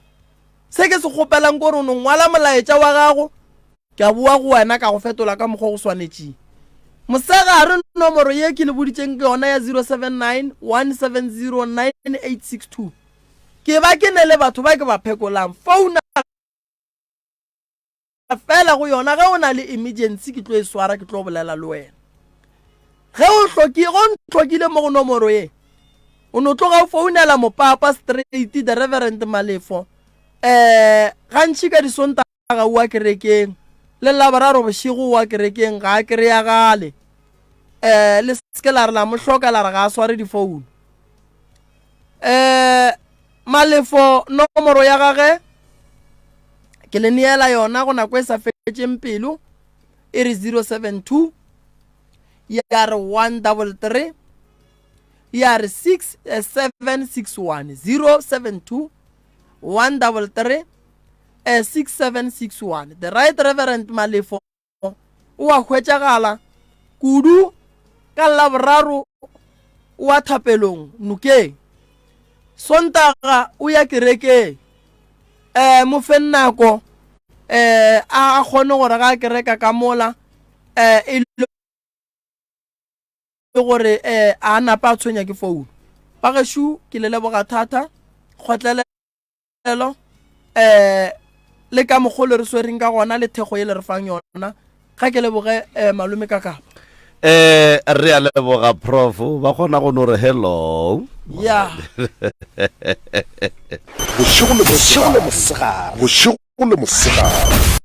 Speaker 2: se ke se kgopelang kore o no ngwala molaetša wa gago ke a boa go wena ka go fetola ka mokgwa go swanetšeng mosegare nomoro ye ke le boditšeng ke yona ya 079 170 9862 ke ba ke ne le batho ba ke ba phekolang founa fela go yona ge o na le emergency ke tlo e swara ke tlo bolela le wena ge o hloki go ntlhokile mo go nomoro ye o no tloga o founela mopapa straight the reverend malefo eh gantši ka disontaga o a kerekeng le laboraro bošego o a kerekeng ga a kereyagale eh le seke la re la mo hloka la re ga a sware difounu eh malefo nomoro ya gage ke le neela yona go nako e sa fetšeng pelo e re 072 ya re 133 ya re 6761 072 133 6761 the right reverend malefo o a hwetšagala kudu ka Laboraro o a thapelong nokeng. Sontaga o ya kerekeng. Um mo feng nako um a kgone gore ga a kereka ka mola um e le gore um a napa a tshwenya ke founu. Bagešo ke le leboga thata kgotlele elo um le ka mokgwa le re swereng ka gona le thekgo ye le re fang yona ga ke leboge um malome ka kapa
Speaker 1: eh re a leboga prof ba kgona go no re hello
Speaker 2: ya
Speaker 9: bošego le mosegare bošego le mosegare.